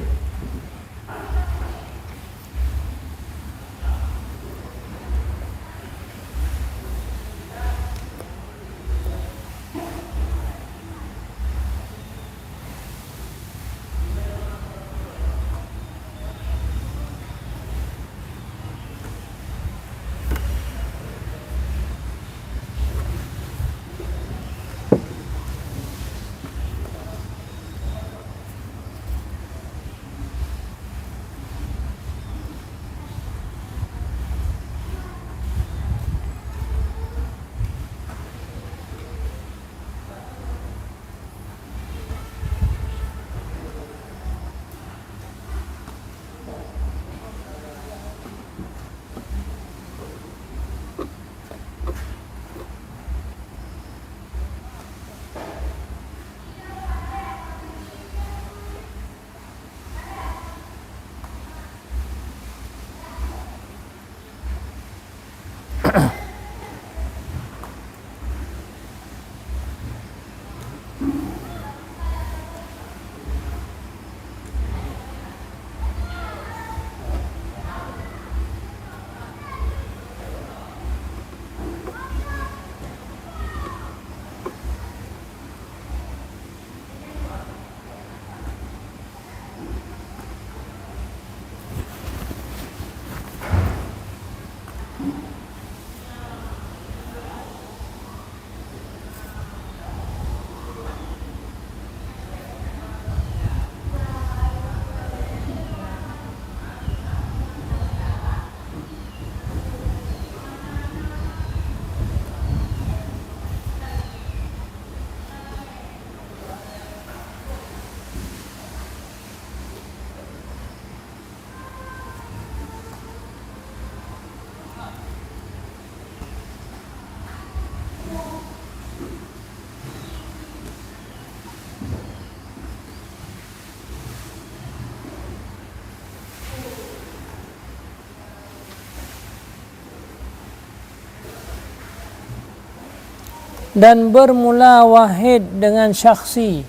Dan bermula wahid dengan syakhsi.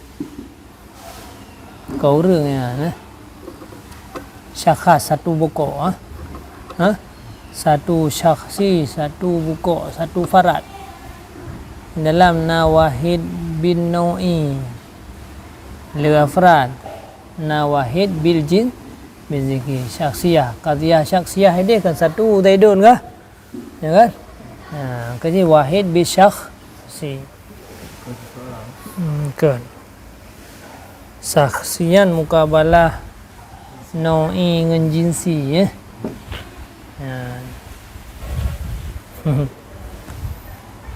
Keu ureuëng nyan, eh. Syakhas, satu bukok, ah. Ha? Satu syakhsi, satu bukok, satu farad. Dalam na wahid bin nau'i. Le afrad. Na wahid bil jin, bil jinsi. Syakhsiyah, qadhiyah syakhsiyah ideh kan satu Zaidun kah? Ya kan? Ha, ka jih wahid bi syakhsi. Hmm, kan. Syakhsi nyan mukabalah nau'i ngon jinsi, ya. Ha.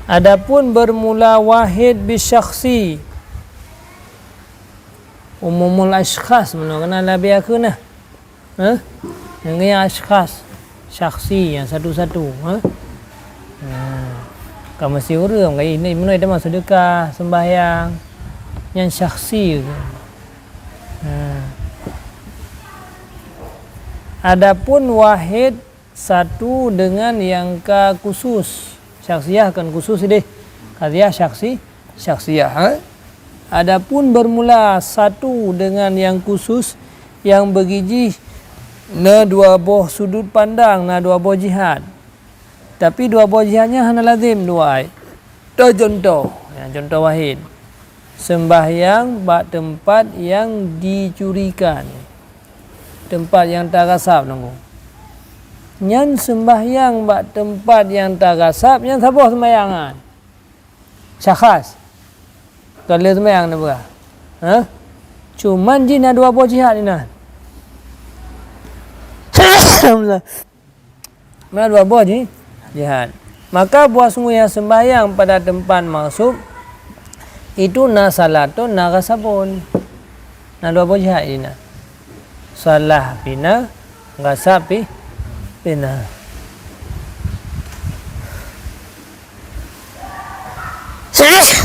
Adapun bermula wahid bi syakhsi, umumul asykhas, meunoe keunan leubeh akeuh nah. Ha? Nyang keu nyan asykhas, syakhsi nyang satu-satu, ha? Ha. Ka meusti ureuëng, ka ini meunoe teuma seudeukah, sembahyang, nyan syakhsi. Ha. Adapun wahid satu dengan nyang ka khusus, syakhsiyah kan khusus ideh, qadhiyah syakhsi, syakhsiyah, ha? Adapun bermula satu dengan nyang khusus, nyang beugijih na dua boh sudut pandang, na dua boh jihad. Tapi dua boh jihad nyan hana lazim dua ai. Teucuntoh, nyang cuntoh wahid. Sembahyang bak teumpat nyang dicurikan. Teumpat nyang tagasab nunggu. Nyan sembahyang bak teumpat nyang tagasab, nyan saboh sembahyang nyan. Syakhas. Kon lé seumayang neupeugah. Ha? Cuman jih na dua boh jihad inan. Alhamdulillah. Na dua boh jih jihad. Maka bahwasungguhnya sembahyang pada tempat maksud itu na salatun, na ghasabun. Na dua boh jihad inan. Salah pina, ghasab pi-, pina.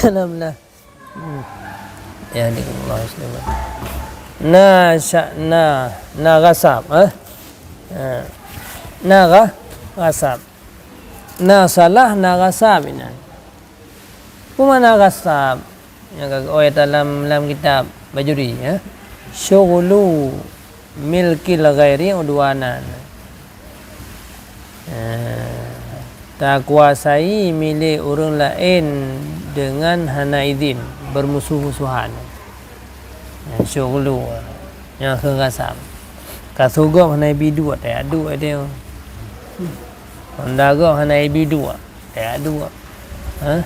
Alhamdulillah. Hmm. Ya, di Allah Subhanahu. Na sya-, na, na ghasab, eh? Ha. Na gha-, ghasab. Na salah, na ghasab inan. Peue makna ghasab? Nyang ka geuoe dalam, lam kitab Bajuri, ya. Syughlu milkil ghairi udwanan. Eh, takuasai milék ureuëng laén deungon hana idhin, beurmusuh-musuhan. Eh, syughlu, nyang kheun ghasab. Kasô gob hana ibi duek, tajak duek teuh. Honda gob hana ibi duek. Tajak duek. Ha?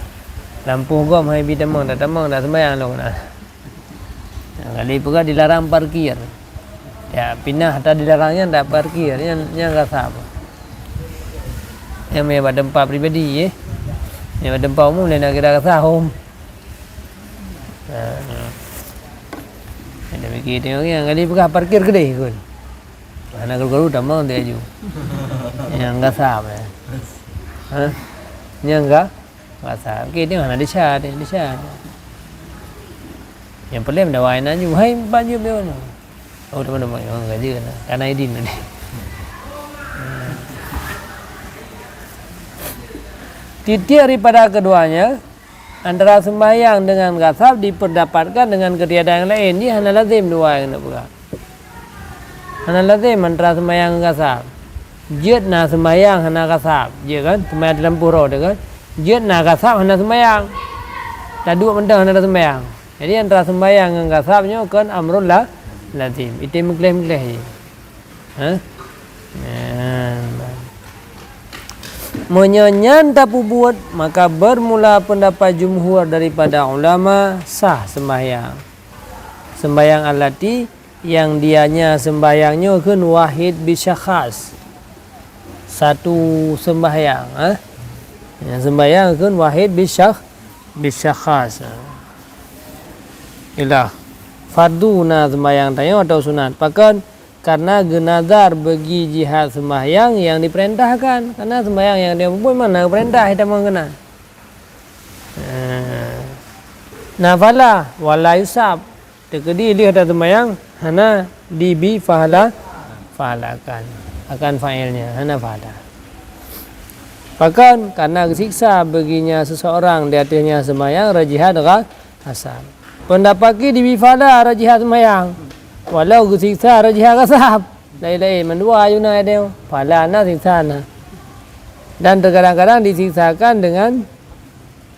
Lampôh gob hai bi tamong, tatamong, taseumbahyang lom na. Nyang kali peugah dilarang parkir. Ya, pinah ata dilarang nyan taparkir, nyan, nyan ghasab. Nyan meunan bak teumpat pribadi, eh. Nyan bak teumpat umum laén na kira ghasab. Ha, ha. Nyang demikian tengok nyang kali peugah parkir keudeh kun. Hana karu-karu tamong teuh aju. Nyang ghasab, eh. Ha? Nyang ga-, ghasab. Oke, tengok hana desya, tengok desya. Nyang peulem dah wahai naju, hai baju biasa. Oh, teman-teman, memang kerja na. Karena idin tadi. Titik daripada keduanya, antara sembahyang dengan ghasab diperdapatkan dengan ketiadaan yang lain. Jih hana lazim dua nyang na peugah. Hana lazim antara sembahyang ngon ghasab. Jeuet na sembahyang hana ghasab, jeuet kan? Sembahyang teulampu roh teuh kan? Jeuet na ghasab hana sembahyang. Taduek mantong hana sembahyang. Jadi antara sembahyang ngon ghasab nyoe kon amrul la-, lazim. Item meugleh-meugleh jih. Ha? Nah. Meunyoe nyan tapeubuet, maka bermula pendapat jumhur daripada ulama sah sembahyang. Sembahyang allati nyang dianya sembahyang nyoe kheun wahid bisyakhas. Satu sembahyang, eh? Nyang sembahyang kheun wahid bisyakh-, bisyakhas. Ilah. Fardu na sembahyang tanyoe atau sunat. Pakon? Karena geunazar bagi jihad sembahyang nyang diperintahkan. Karena sembahyang nyang dia peubuet mana perintah ita meukeuna. Eh, nafala wala yusab. Teukeudi lheueh ata seumayang hana dibi pahala, pahalakan akan fa'ilnya, hana pahala. Pakon? Karena geusiksa beuginya seseorang di ateueh nyan seumayang rot jihad gha-, ghasab. Peundapat keuh dibi pahala rot jihad seumayang, walau geusiksa rot jihad ghasab. Laén-laén, mandua ayuna deh, pahala na, siksa na. Dan terkadang-kadang disiksakan dengan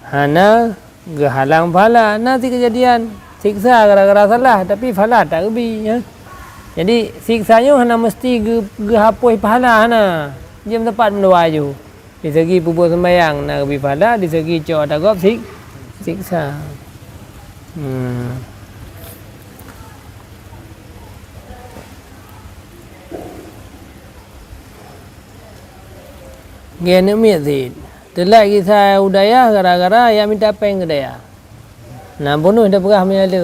hana geuhalang pahala. Na cit keujadian siksa gara-gara salah, tapi pahala tak geubi, ya. Jadi, siksa nyoe hana meusti geu-, geuhapus pahala, hana. Jeuet meuteumpat meudua ju. Di segi peubuet seumayang na geubi pahala, di segi cok ata gob sik-, siksa. Hmm. Geuneuk miet cit. Teulat gisa u dayah gara-gara jak mita péng keu dayah. Na bonus tapeugah meunyo le.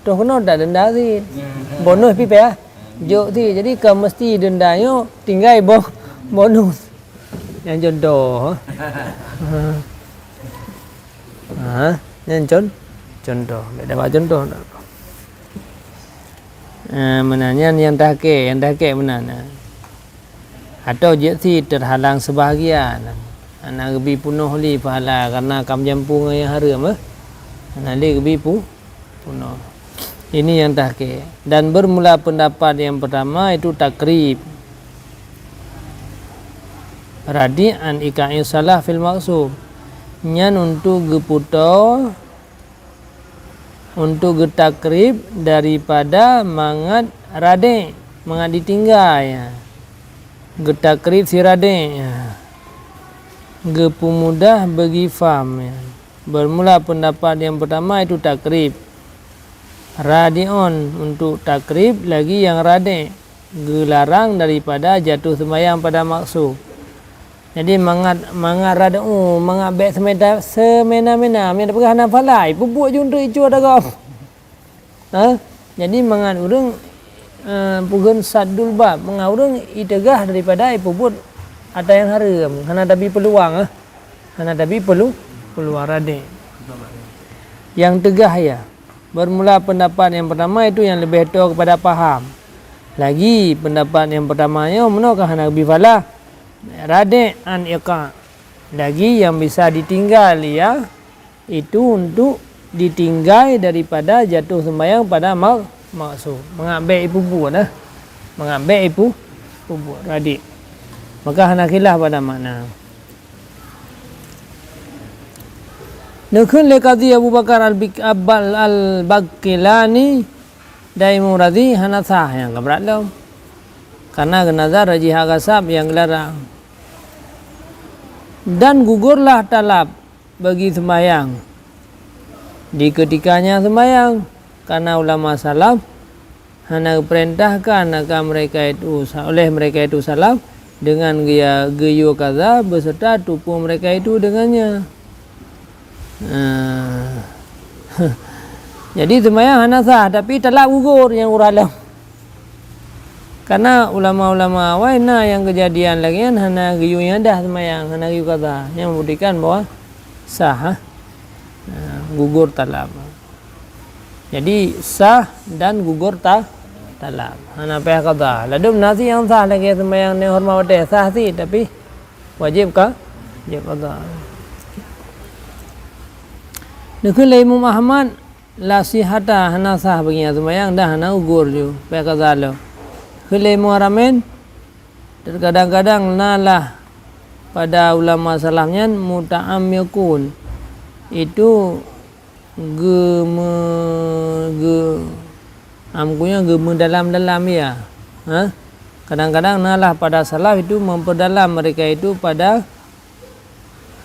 Toh keunoe tak denda cit. Bonus pih payah jok cit. Jadi ka meusti denda nyoe tinggai bo-, bonus. Nyan contoh. Ha, nyan con-, contoh. Beda bak contoh. Eh, meunan nyan nyang tahkè, nyang tahkè meunan. Atau jeuet cit terhalang sebahagian. Hana geubi peunoh lé pahala karena ka meujampu ngon nyang hareuem, eh. Hana lé geubi pu-, peunoh. Ini nyang tahkè. Dan bermula pendapat yang pertama itu takrib. Radi' an iqa'i salah fil maqsub. Nyan untuk geuputoe, untuk geutakrib daripada mangat radek, mangat ditinggai. Geutakrib si radek. Geupeumudah beugi fam. Bermula pendapat yang pertama itu takrib. Radi'un untuk takrib lagi yang radek. Geularang daripada jatuh seumayang pada maqsub. Jadi mangat, mangat radek, oh, mangat bèk seumena-, seumena-mena, meunan peugah hana pahala, peubuet ju untuk icu ata gob. Ha? Jadi mangat ureueng, eh, peugeun saddul bab, mangat ureueng iteugah daripada ipeubuet ata nyang hareuem, hana tabi peuluang, eh. Hana tabi peulu-, peuluang radek. Nyang teugah ya. Bermula pendapat yang pertama itu yang lebih toe kepada paham. Lagi pendapat yang pertama nyoe meunoe ka hana geubi pahala. Radek an iqa'. Lagi yang bisa ditinggai ya, itu untuk ditinggai daripada jatuh sembahyang pada mak-, maksud. Mangat bèk ipeubuet, eh. Mangat bèk ipu-, peubuet. Radek. Maka hana khilaf pada makna. Neukheun lé Qadhi Abu Bakar Al-Bik-, Abal-, Al-Baqilani dan Imam Razi hana sah nyang ka brat lom. Karena geunazar rot jihad ghasab nyang geularang. Dan gugurlah talab bagi seumayang di keutika nyan seumayang, karena ulama salaf hana geupeurintahkan akan mereka itu, oleh mereka itu salaf, dengan geuya-, geuyue kaza beserta tupu mereka itu dengannya. Ah. Jadi seumayang hana sah, tapi talab gugur nyang uroe lom. Karena ulama-ulama awai na nyang keujadian lagèe nyan hana geuyue iadah seumayang, hana geuyue kaza. Nyang membuktikan bahwa sah, ha? Ah, gugur talab. Jadi sah dan gugur ta-, talab. Hana payah qadha. Ladôm na cit nyang sah lagèe seumayang nyoe horeumat watèe sah cit, tapi wajéb ka, wajéb qadha. Neukheun lé Imam Ahmad, la sihhata, hana sah bagi nyang seumayang dan hana gugur ju, payah qadha lom. Kheun lé Imam Haramain, terkadang-kadang na lah pada ulama salaf nyan muta'ammiqun. Itu geume-, geu-, am, kunya geumeudalam-dalam, ya. Ha? Kadang-kadang na lah pada salaf itu memperdalam mereka itu pada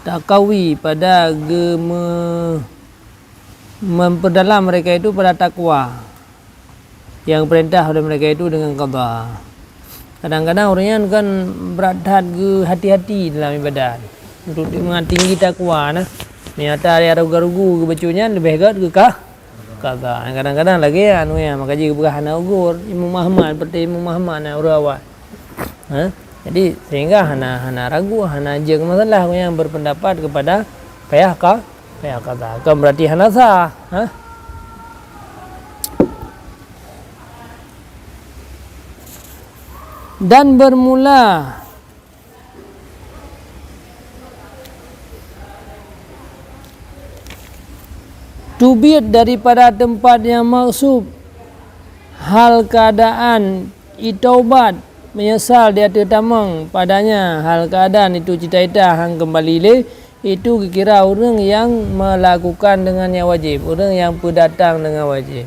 taqawi, pada geume-, memperdalam mereka itu pada takwa. Nyang peurintah oleh mereka itu dengan qadha. Kadang-kadang ureueng nyan kan brat that geuhati-hati dalam ibadat. Untuk mangat tinggi takwa na. Nyata ada rugu-rugu geubacut nyan leubeh gèt geuka-, qadha. Kadang-kadang lagèe anu nyan, maka jih geupeugah hana ugur. Imam Ahmad, seperti Imam Ahmad na ureueng awai. Ha? Jadi, sehingga hana, hana ragu, hana jeuet masalah nyang berpendapat kepada payah ka-, payah qadha. Bukan berarti hana sah. Ha? Dan bermula Teubiet daripada teumpat nyang maksub, hal keuadaan itaubat, meunyeusal di ateueh tamong padanya, hal keuadaan itu cita-cita han keumbali lé, itu geukira ureuëng nyang meulakukan deungon nyang wajéb, ureuëng nyang peudatang deungon wajéb.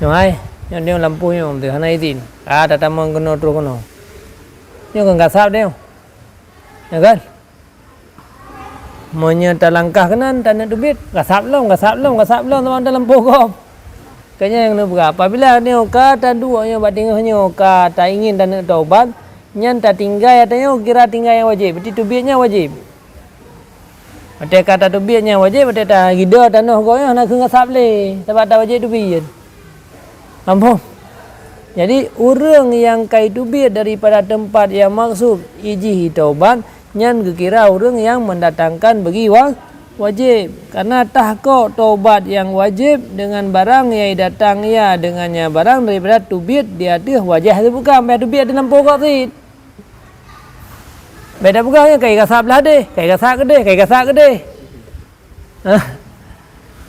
Nyoe hai, nyoe, nyoe lampôh nyoe, hana izin. Ah, tatamong keunoe troh keunoe. Nyoe kan gasab deh. Ya kan? Meunyoe talangkah keunan, taneuk teubiet, gasab lom, gasab lom, gasab lom, teuma talampôh gob. Keu nyan nyang neupeugah, apabila nyoe ka taduek nyoe bak teungoh nyoe ka taingin taneuk taubat, nyan tatinggai ata nyoe kira tinggai nyang wajéb, berarti teubiet nyan wajéb. Watée ka tateubiet nyan wajéb, watée tagidée tanoh gob nyan hana keuh gasab lé, sabab tawajéb teubiet. Ampôn. Jadi, ureuëng nyang ka iteubiet daripada teumpat nyang maksub ijih itaubat, nyan geukira ureuëng nyang mendatangkan bagi wa-, wajéb. Karena tahkok taubat nyang wajéb deungon barang nyang idatang ia deungon nyang barang daripada teubiet di ateueh wajah teuh bukan, bak teubiet di lampôh gob cit. Beda peugah nyan, kai gasab blah deh, kai gasab keudeh, kai gasab keudeh. Hah?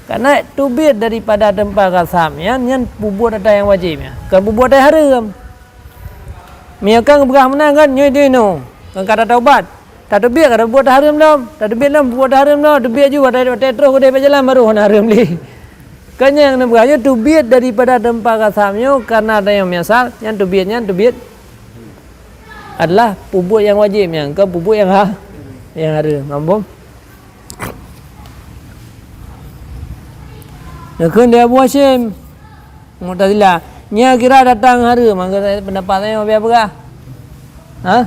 Karena teubiet daripada teumpat gasab nyan, nyan peubuet ata nyang wajéb nyan. Kon peubuet ata nyang hareuem. Meunyoe kan geupeugah meunan kan, nyoe dinoe. Kan ka tataubat. Tateubiet ka peubuet ata hareuem lom. Tateubiet lom peubuet ata hareuem lom. Teubiet ju watée, watée troh keudeh bak jalan baru hana hareuem lé. Kan nyang neupeugah nyoe teubiet daripada teumpat gasab nyoe karena ata nyang meunyeusal, nyan teubiet nyan teubiet adalah peubuet nyang wajéb nyan, kon peubuet nyang ha-, nyang hareuem. Ampôn. Neukheun di Abu Hasyim Mu'tazilah, nyan kira datang hareuem, maka pendapat nyoe biasa peugah. Ha?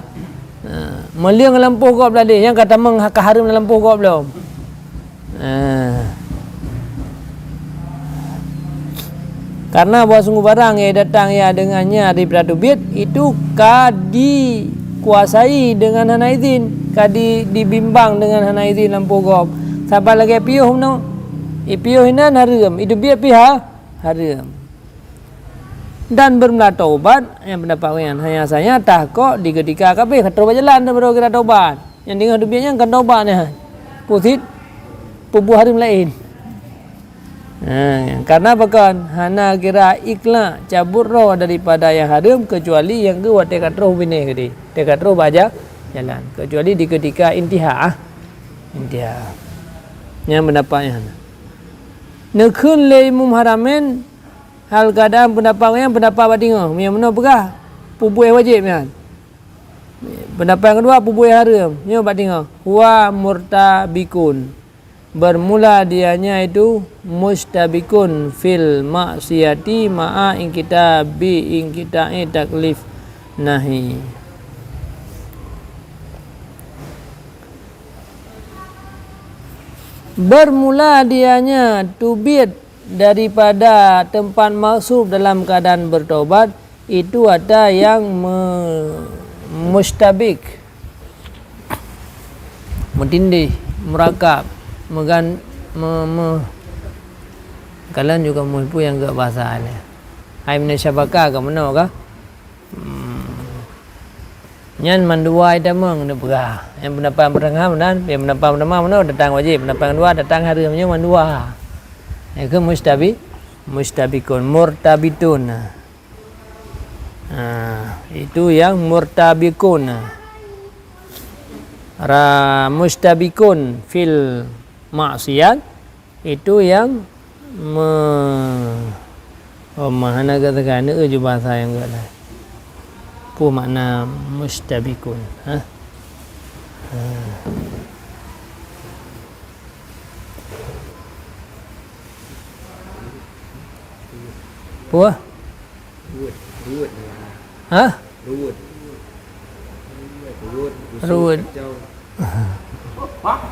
Ha, meuleueng lampôh gob blah deh, nyang ka tamong ka hareuem lampôh gob lom. Ha. Karena bahwa sungguh barang nyang datang ia deungon nya daripada teubiet, itu ka dikuasai deungon hana izin, ka di-, dibimbang deungon hana izin lampôh gob. Saban lagée piôh meunoe, ipiôh inan hareuem, iteubiet pih ha-, hareuem. Dan bermula taubat, nyang pendapat nyan, hanya saja tahkok di keutika ka abéh ka troh bak jalan, baru kira taubat. Nyang deungoe teubiet nyan kon taubat nyan. Pusit peubuet hareuem laén. Ha, karena pakon hana kira ikhlak cabut droe daripada nyang hareuem, kecuali nyang geuh watée ka troh binéh keudeh, watée ka troh bak ja-, jalan, kecuali di keutika intiha, ah. Intiha. Nyang pendapat nyan. Neukheun lé Imam Haramain, hal keuadaan pendapat nyan pendapat bak teungoh. Nyang meunoe peugah peubuet wajéb nyan. Pendapat nyang keudua peubuet hareuem. Nyoe bak teungoh. Huwa murtabikun. Bermula dianya itu mustabikun fil maksiati ma'a inqita'i, inqita'i taklif nahi. Bermula dianya teubiet daripada teumpat maksub dalam keuadaan beutaubat, itu ata nyang me-, mustabik, meutindih, murakab, meugan-, me-, me-, kalon juga muipu nyang geuh bahasa nyan. Hai meunan syabaka ka meunoe ka? Hmm. Nyan mandua itamong neupeugah. Nyang pendapat pertama meunan, nyang pendapat pertama meunoe datang wajéb, pendapat kedua datang hareuem, nyoe mandua. Nyang keu mustabi-, mustabikun, murtabitun. Ha, itu yang murtabikun. Ra mustabikun fil maksiat. Itu yang me-, oh, ma hana geuteugah, neu ju bahasa nyang geuh laén. Peue makna mustabikun, ha? Ha. Peue? Ruwet, ruwet. Ha? Ruwet. Ruwet, ruwet. Ruwet. Kacau.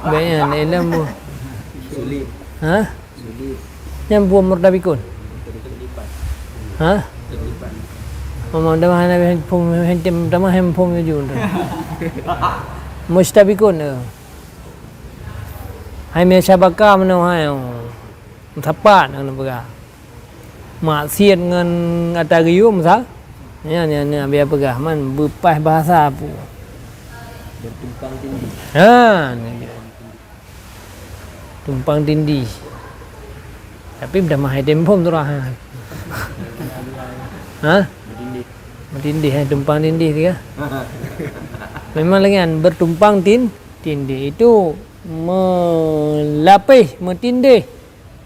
Baik nyan, ilmu. Sulit. Ha? Sulit. Nyan buah murtabikun. Terlipat. Ha? Terlipat. Mama, dah mana handphone, handphone, dah mana handphone tu. Mustabikun tu. Hai meusyabaka meunoe hai. Sapat ngon peugah. Maksiat ngon ata geuyue meusa-, nyan, nyan, nyan, biar peugah man beupaih bahasa pu. Bertumpang tindih. Ha, ni dia. Tumpang tindih. Tapi dah mahai tempo tu lah. Ha? Bertindih. Bertindih, eh, tumpang tindih dia. Memang lagi kan, bertumpang tin-, tindih. Itu melapeh, metindih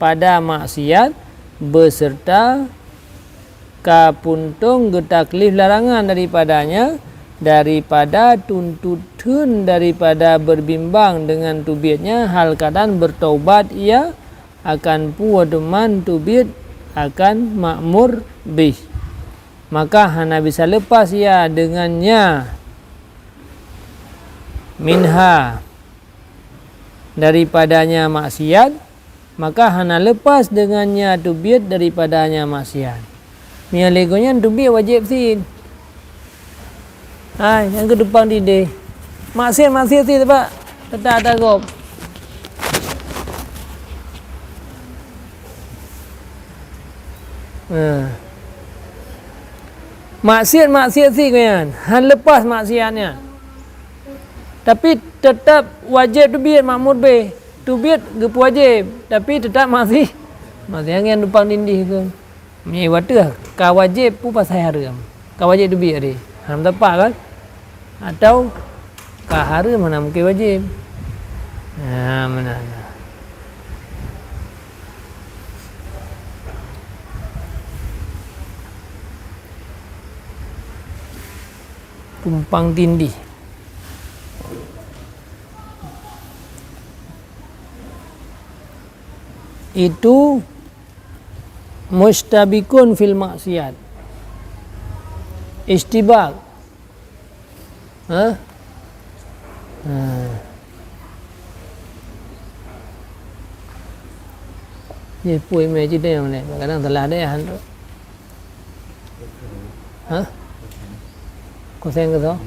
pada maksiat beserta ka puntông geutaklif larangan daripadanya, daripada tuntutan daripada berbimbang dengan tubietnya, hal keadaan bertaubat ia akan peue teuma tubiet akan makmur bih. Maka hana bisa lepas ia dengannya, minha, daripadanya maksiat, maka hana lepas dengannya tubiet daripadanya maksiat. Meunyoe lé geuh nyan tubiet wajéb cit. Hai, nyang keu tumpang tindih. Maksiat-maksiat cit, Pak. Teutap ata gob. Nah. Maksiat-maksiat cit geuh nyan. Han lepas maksiat nyan. Tapi teutap wajéb tubiet makmur bih. Tubiet geupeuwajéb, tapi teutap maksi-, maksiat nyan tumpang tindih keu. Meunyoe watèe ka wajéb peue pasai hareuem? Ka wajéb tubiet tadi. Hana teupah kan? Atau ka hareuem hana mungken wajéb. Nah, meunan. Tumpang tindih. Itu mustabikun fil maksiat. Istibak. Ha? Ha. Jipui mé jidéh ulée. Kadang salah deh, han tu. Ha? Kosen keu soe?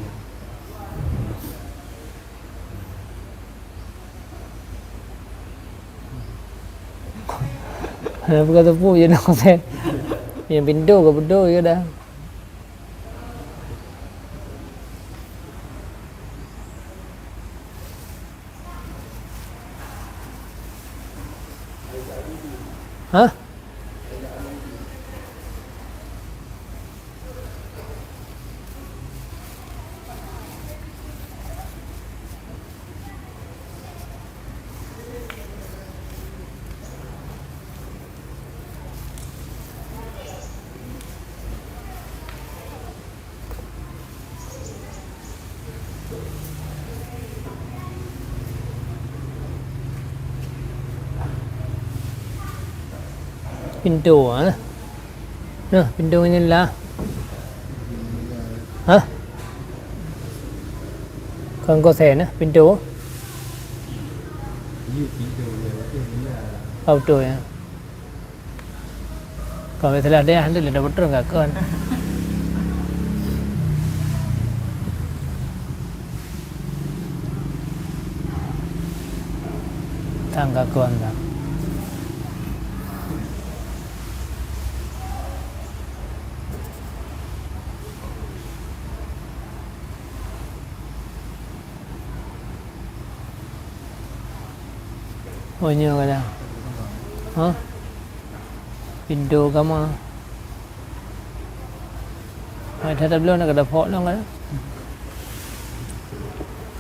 Hana peugah teupeu je na kosen. Nyang pintoe ka beutôi ke dah. Hah? Pintoe, ha? Nah, pintoe nyan lah. Hah? Kon kosen, ha? Pintoe? Oh, beutôi, ya. Kon salah deh, alhamdulillah, dah beutôi ka kon. Tang ka kon dah. Oh, nyoe kadang. Hah? Pintoe kama. Hai, that belum nak kada phok long kadang.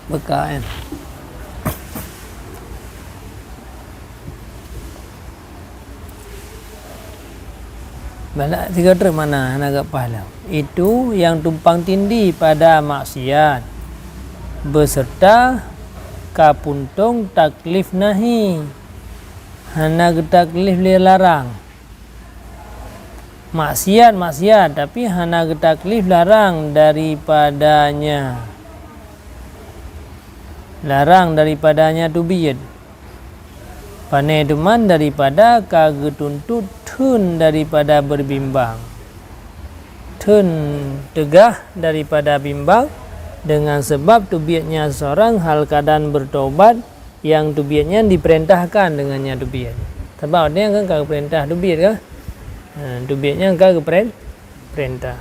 Beuka, kan? Balak sigoe treuk mana hana geupahala. Itu nyang tumpang tindih pada maksiat, beserta ka puntông taklif nahi, hana geutaklif lé larang. Maksiat, maksiat, tapi hana geutaklif larang daripadanya. Larang daripadanya tubiet. Pane teuma daripada ka geutuntot theun daripada berbimbang. Theun teugah daripada bimbang dengan sebab tubietnya seorang hal keadaan bertobat yang tubiet nyan diperintahkan dengan nya tubiet. Sebab dia kan ka geupeurintah tubiet kan? Ha, tubiet nyan ka geupeuren-, perintah.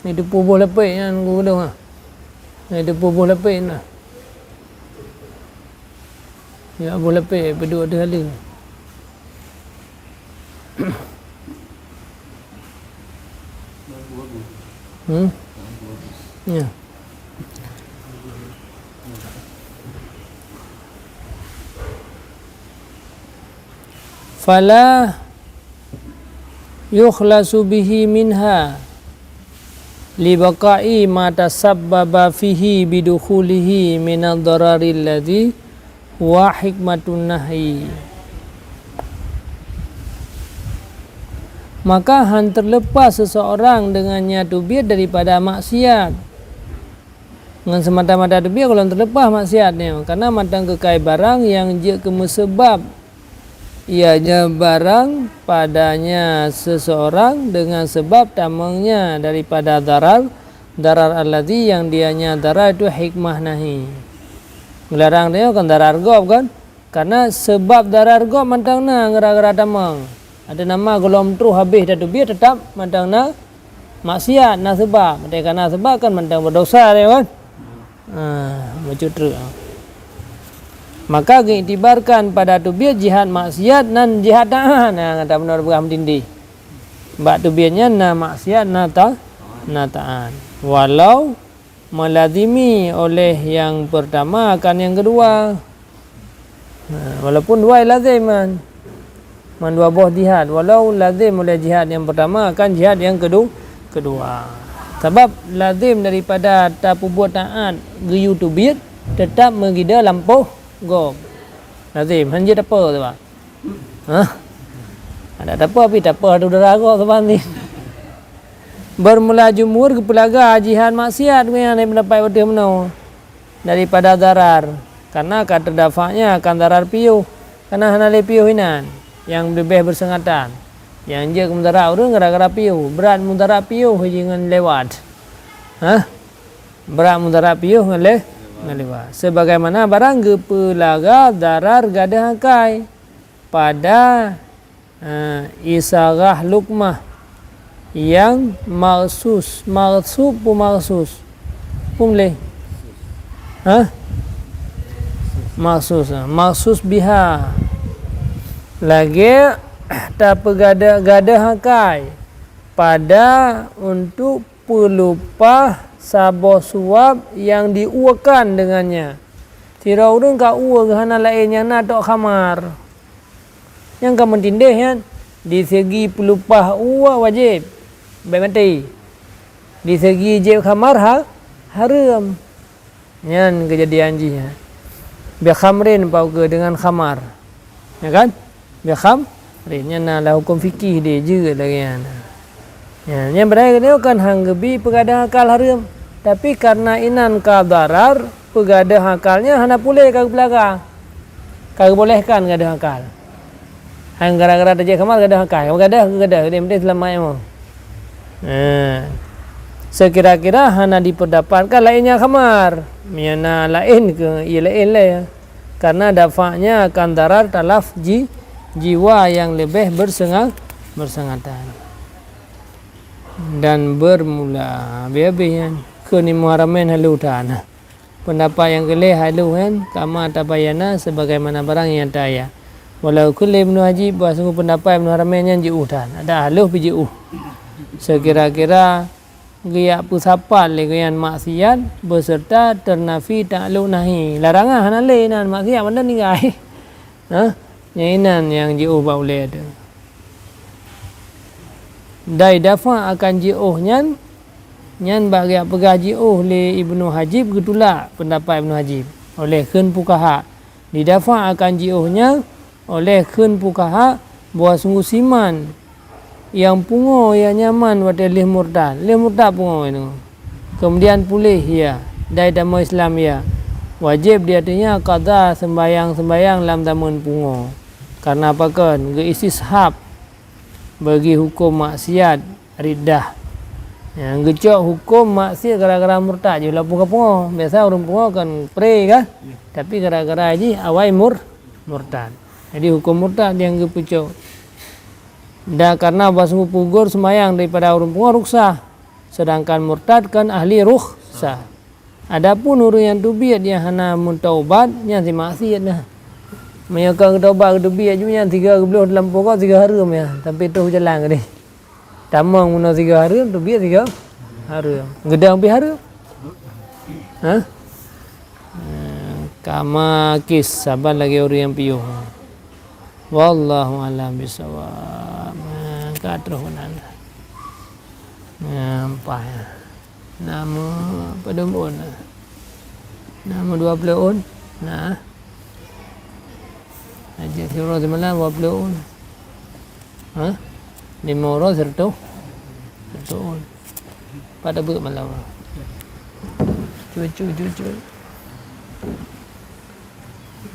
Ni teupeu boh lapék nyan geudoh, ha. Ni teupeu boh lapék na. Ya, boh lapék peuduek teuh haleue. Hmm? Ya. Fala yukhlasu bihi minha libaqa'i ma tasabbaba fihi bidukhulihi minad dararil ladzi huwa hikmatun nahyi. Maka han teuleupah seuseurang deungon nya teubiet daripada maksiat. Ngon seumata-mata teubiet goh lom teuleupah maksiat nyoe, kareuna mantong keukai barang nyang jeuet keu meuseubab ianya barang padanya seuseurang deungon seubab tamongnya daripada darar, darar alladzi nyang dianya darar itu hikmah nahi. Geularang tanyoe kon darar gob kon? Kareuna seubab darar gob mantong na gara-gara tamong. Ateueh nama gohlom troh habéh tateubiet teutap mantong na maksiat, na seubab. Mantong ka na seubab kan mantong beudosa dia kan? Ha, bacut treuk. Maka geuiktibarkan pada teubiet jihad maksiat nan jihad taat. Nah, gata meunoe peugah meutindih. Bak teubiet nyan na maksiat, na ta-, na taat. Walau meulazimi oleh nyang peurtama akan nyang keudua. Ha, walaupun dua lazim man. Man dua boh jihad, walau lazim oleh jihad nyang peurtama akan jihad nyang kedu-, keudua. Sabab lazim daripada tapeubuet taat geuyue teubiet teutap meugida lampôh gob. Lazim, han jeuet tapeue sabab. Hah? Ada tapeue, tapi tapeue tu dara gob sabab ni. Beurmula jumhur geupeulaga jihad maksiat, nyan pendapat watée meunoe. Daripada darar, karena ka teudafaknya akan darar piôh, karena hana lé piôh inan nyang leubeh beusengatan. Nyang jeuet keu mudarat ureuëng gara-gara piôh, brat mudarat piôh jih ngon lewat. Hah? Brat mudarat piôh ngon le-, ngon lewat. Sebagaimana barang geupeulaga darar gadeuh akai pada Ha, isarah lukmah nyang maksus, maksud peue maksus? Peue lé? Ha? Maksus, ha, maksus biha. Lagée tapeugadeuh-gadeuh akai pada untuk peulupah saboh suwab nyang diuekan deungon nya. Sidroe ureuëng ka ue geuhana laén nyang na tok khamar. Nyang ka meutindeh nyan, di segi peulupah ue wajéb, bék maté. Di segi jieb khamar ha, hareuem. Nyan keujadian jih nyan. Bi khamrin paukeu deungon khamar. Ya kan? Bi khamrin. Nyan na lam huköm fikih deh jeuet lagée nyan. Nyan, nyang beudaya geutanyoe kan han geubi peugadeuh akal hareuem, tapi kareuna inan ka darar, peugadeuh akal nyan hana puléh ka geupeulaga. Ka geubolehkan gadeuh akal. Han gara-gara tajak khamar gadeuh akal, gadeuh, gadeuh, gadeuh, yang penting seulamat nyoe. Ha. Seukira-kira hana dipeudapatkan laén nyang khamar, meunyo na laén keu ié laén lé. Kareuna dafaknya akan darar talaf ji-, jiwa nyang leubeh beuseunga-, beusengatan. Dan beurmula, habéh-habéh nyan, keu ni Muharamain haleue that. Peundapat nyang keu lhée haleue nyan, kama tabayana sebagaimana barang nyang taya. Walau kheun lé Ibnu Hajib bahwa sungguh peundapat Ibnu Haramain nyan jiôh that, adak haleue pih jiôh. Seukira-kira geujak peusapat lé gobnyan maksiat beuseurta teunafi ta'alluq nahi. Larangan hana lé inan maksiat mantong tinggai. Hah? Nyan inan nyang jiôh bak ulée teuh. Dai dafa akan jiôh nyan, nyan bak geujak peugah jiôh lé Ibnu Hajib geutulak peundapat Ibnu Hajib. Oleh kheun fukaha, didafa akan jiôh nyan oleh kheun fukaha bahwa sungguh siman nyang pungo nyang nyaman watée lheueh murtad. Lheueh murtad pungo nyan. Keumudian puléh ia, dai tamong Islam ia. Wajéb di ateueh nyan qadha seumbahyang-seumbahyang lam zameun pungo. Kareuna pakon? Geuistishab bagi huköm maksiat riddah. Nyang geucok huköm maksiat gara-gara murtad jih walaupun ka pungo. Biasa ureuëng pungo kan pre kan? Ya. Tapi gara-gara jih awai mur-, murtad. Jadi huköm murtad nyang geupeucok. Dan kareuna bahwa sungguh peugugur seumayang daripada ureuëng pungo ruksah. Sedangkan murtad kan ahli rukhsah. Adapun ureuëng nyang teubiet nyang hana meutaubat, nyan si maksiet nah. Meunyoe ka geutaubat geuteubiet ju nyan sigoe geubloh dalam pokok sigoe hareuem nyan, tapi troh jalan keudeh. Tamong meunoe sigoe hareuem, teubiet sigoe hareuem. Geudong pih hareuem. Ha? Eh, kama kis saban lagée ureuëng nyang piôh. Wallahu a'lam bissawab. Eh, ka troh meunan. Nyan paih. Nama padum ôn? Nama dua puluh ôn? Nah. Aja siuroe seumalam dua puluh ôn. Ha? Lima uroe seratus. Seratus ôn. Pada beuk malam. Cucu, cucu.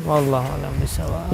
Wallahu a'lam bissawab.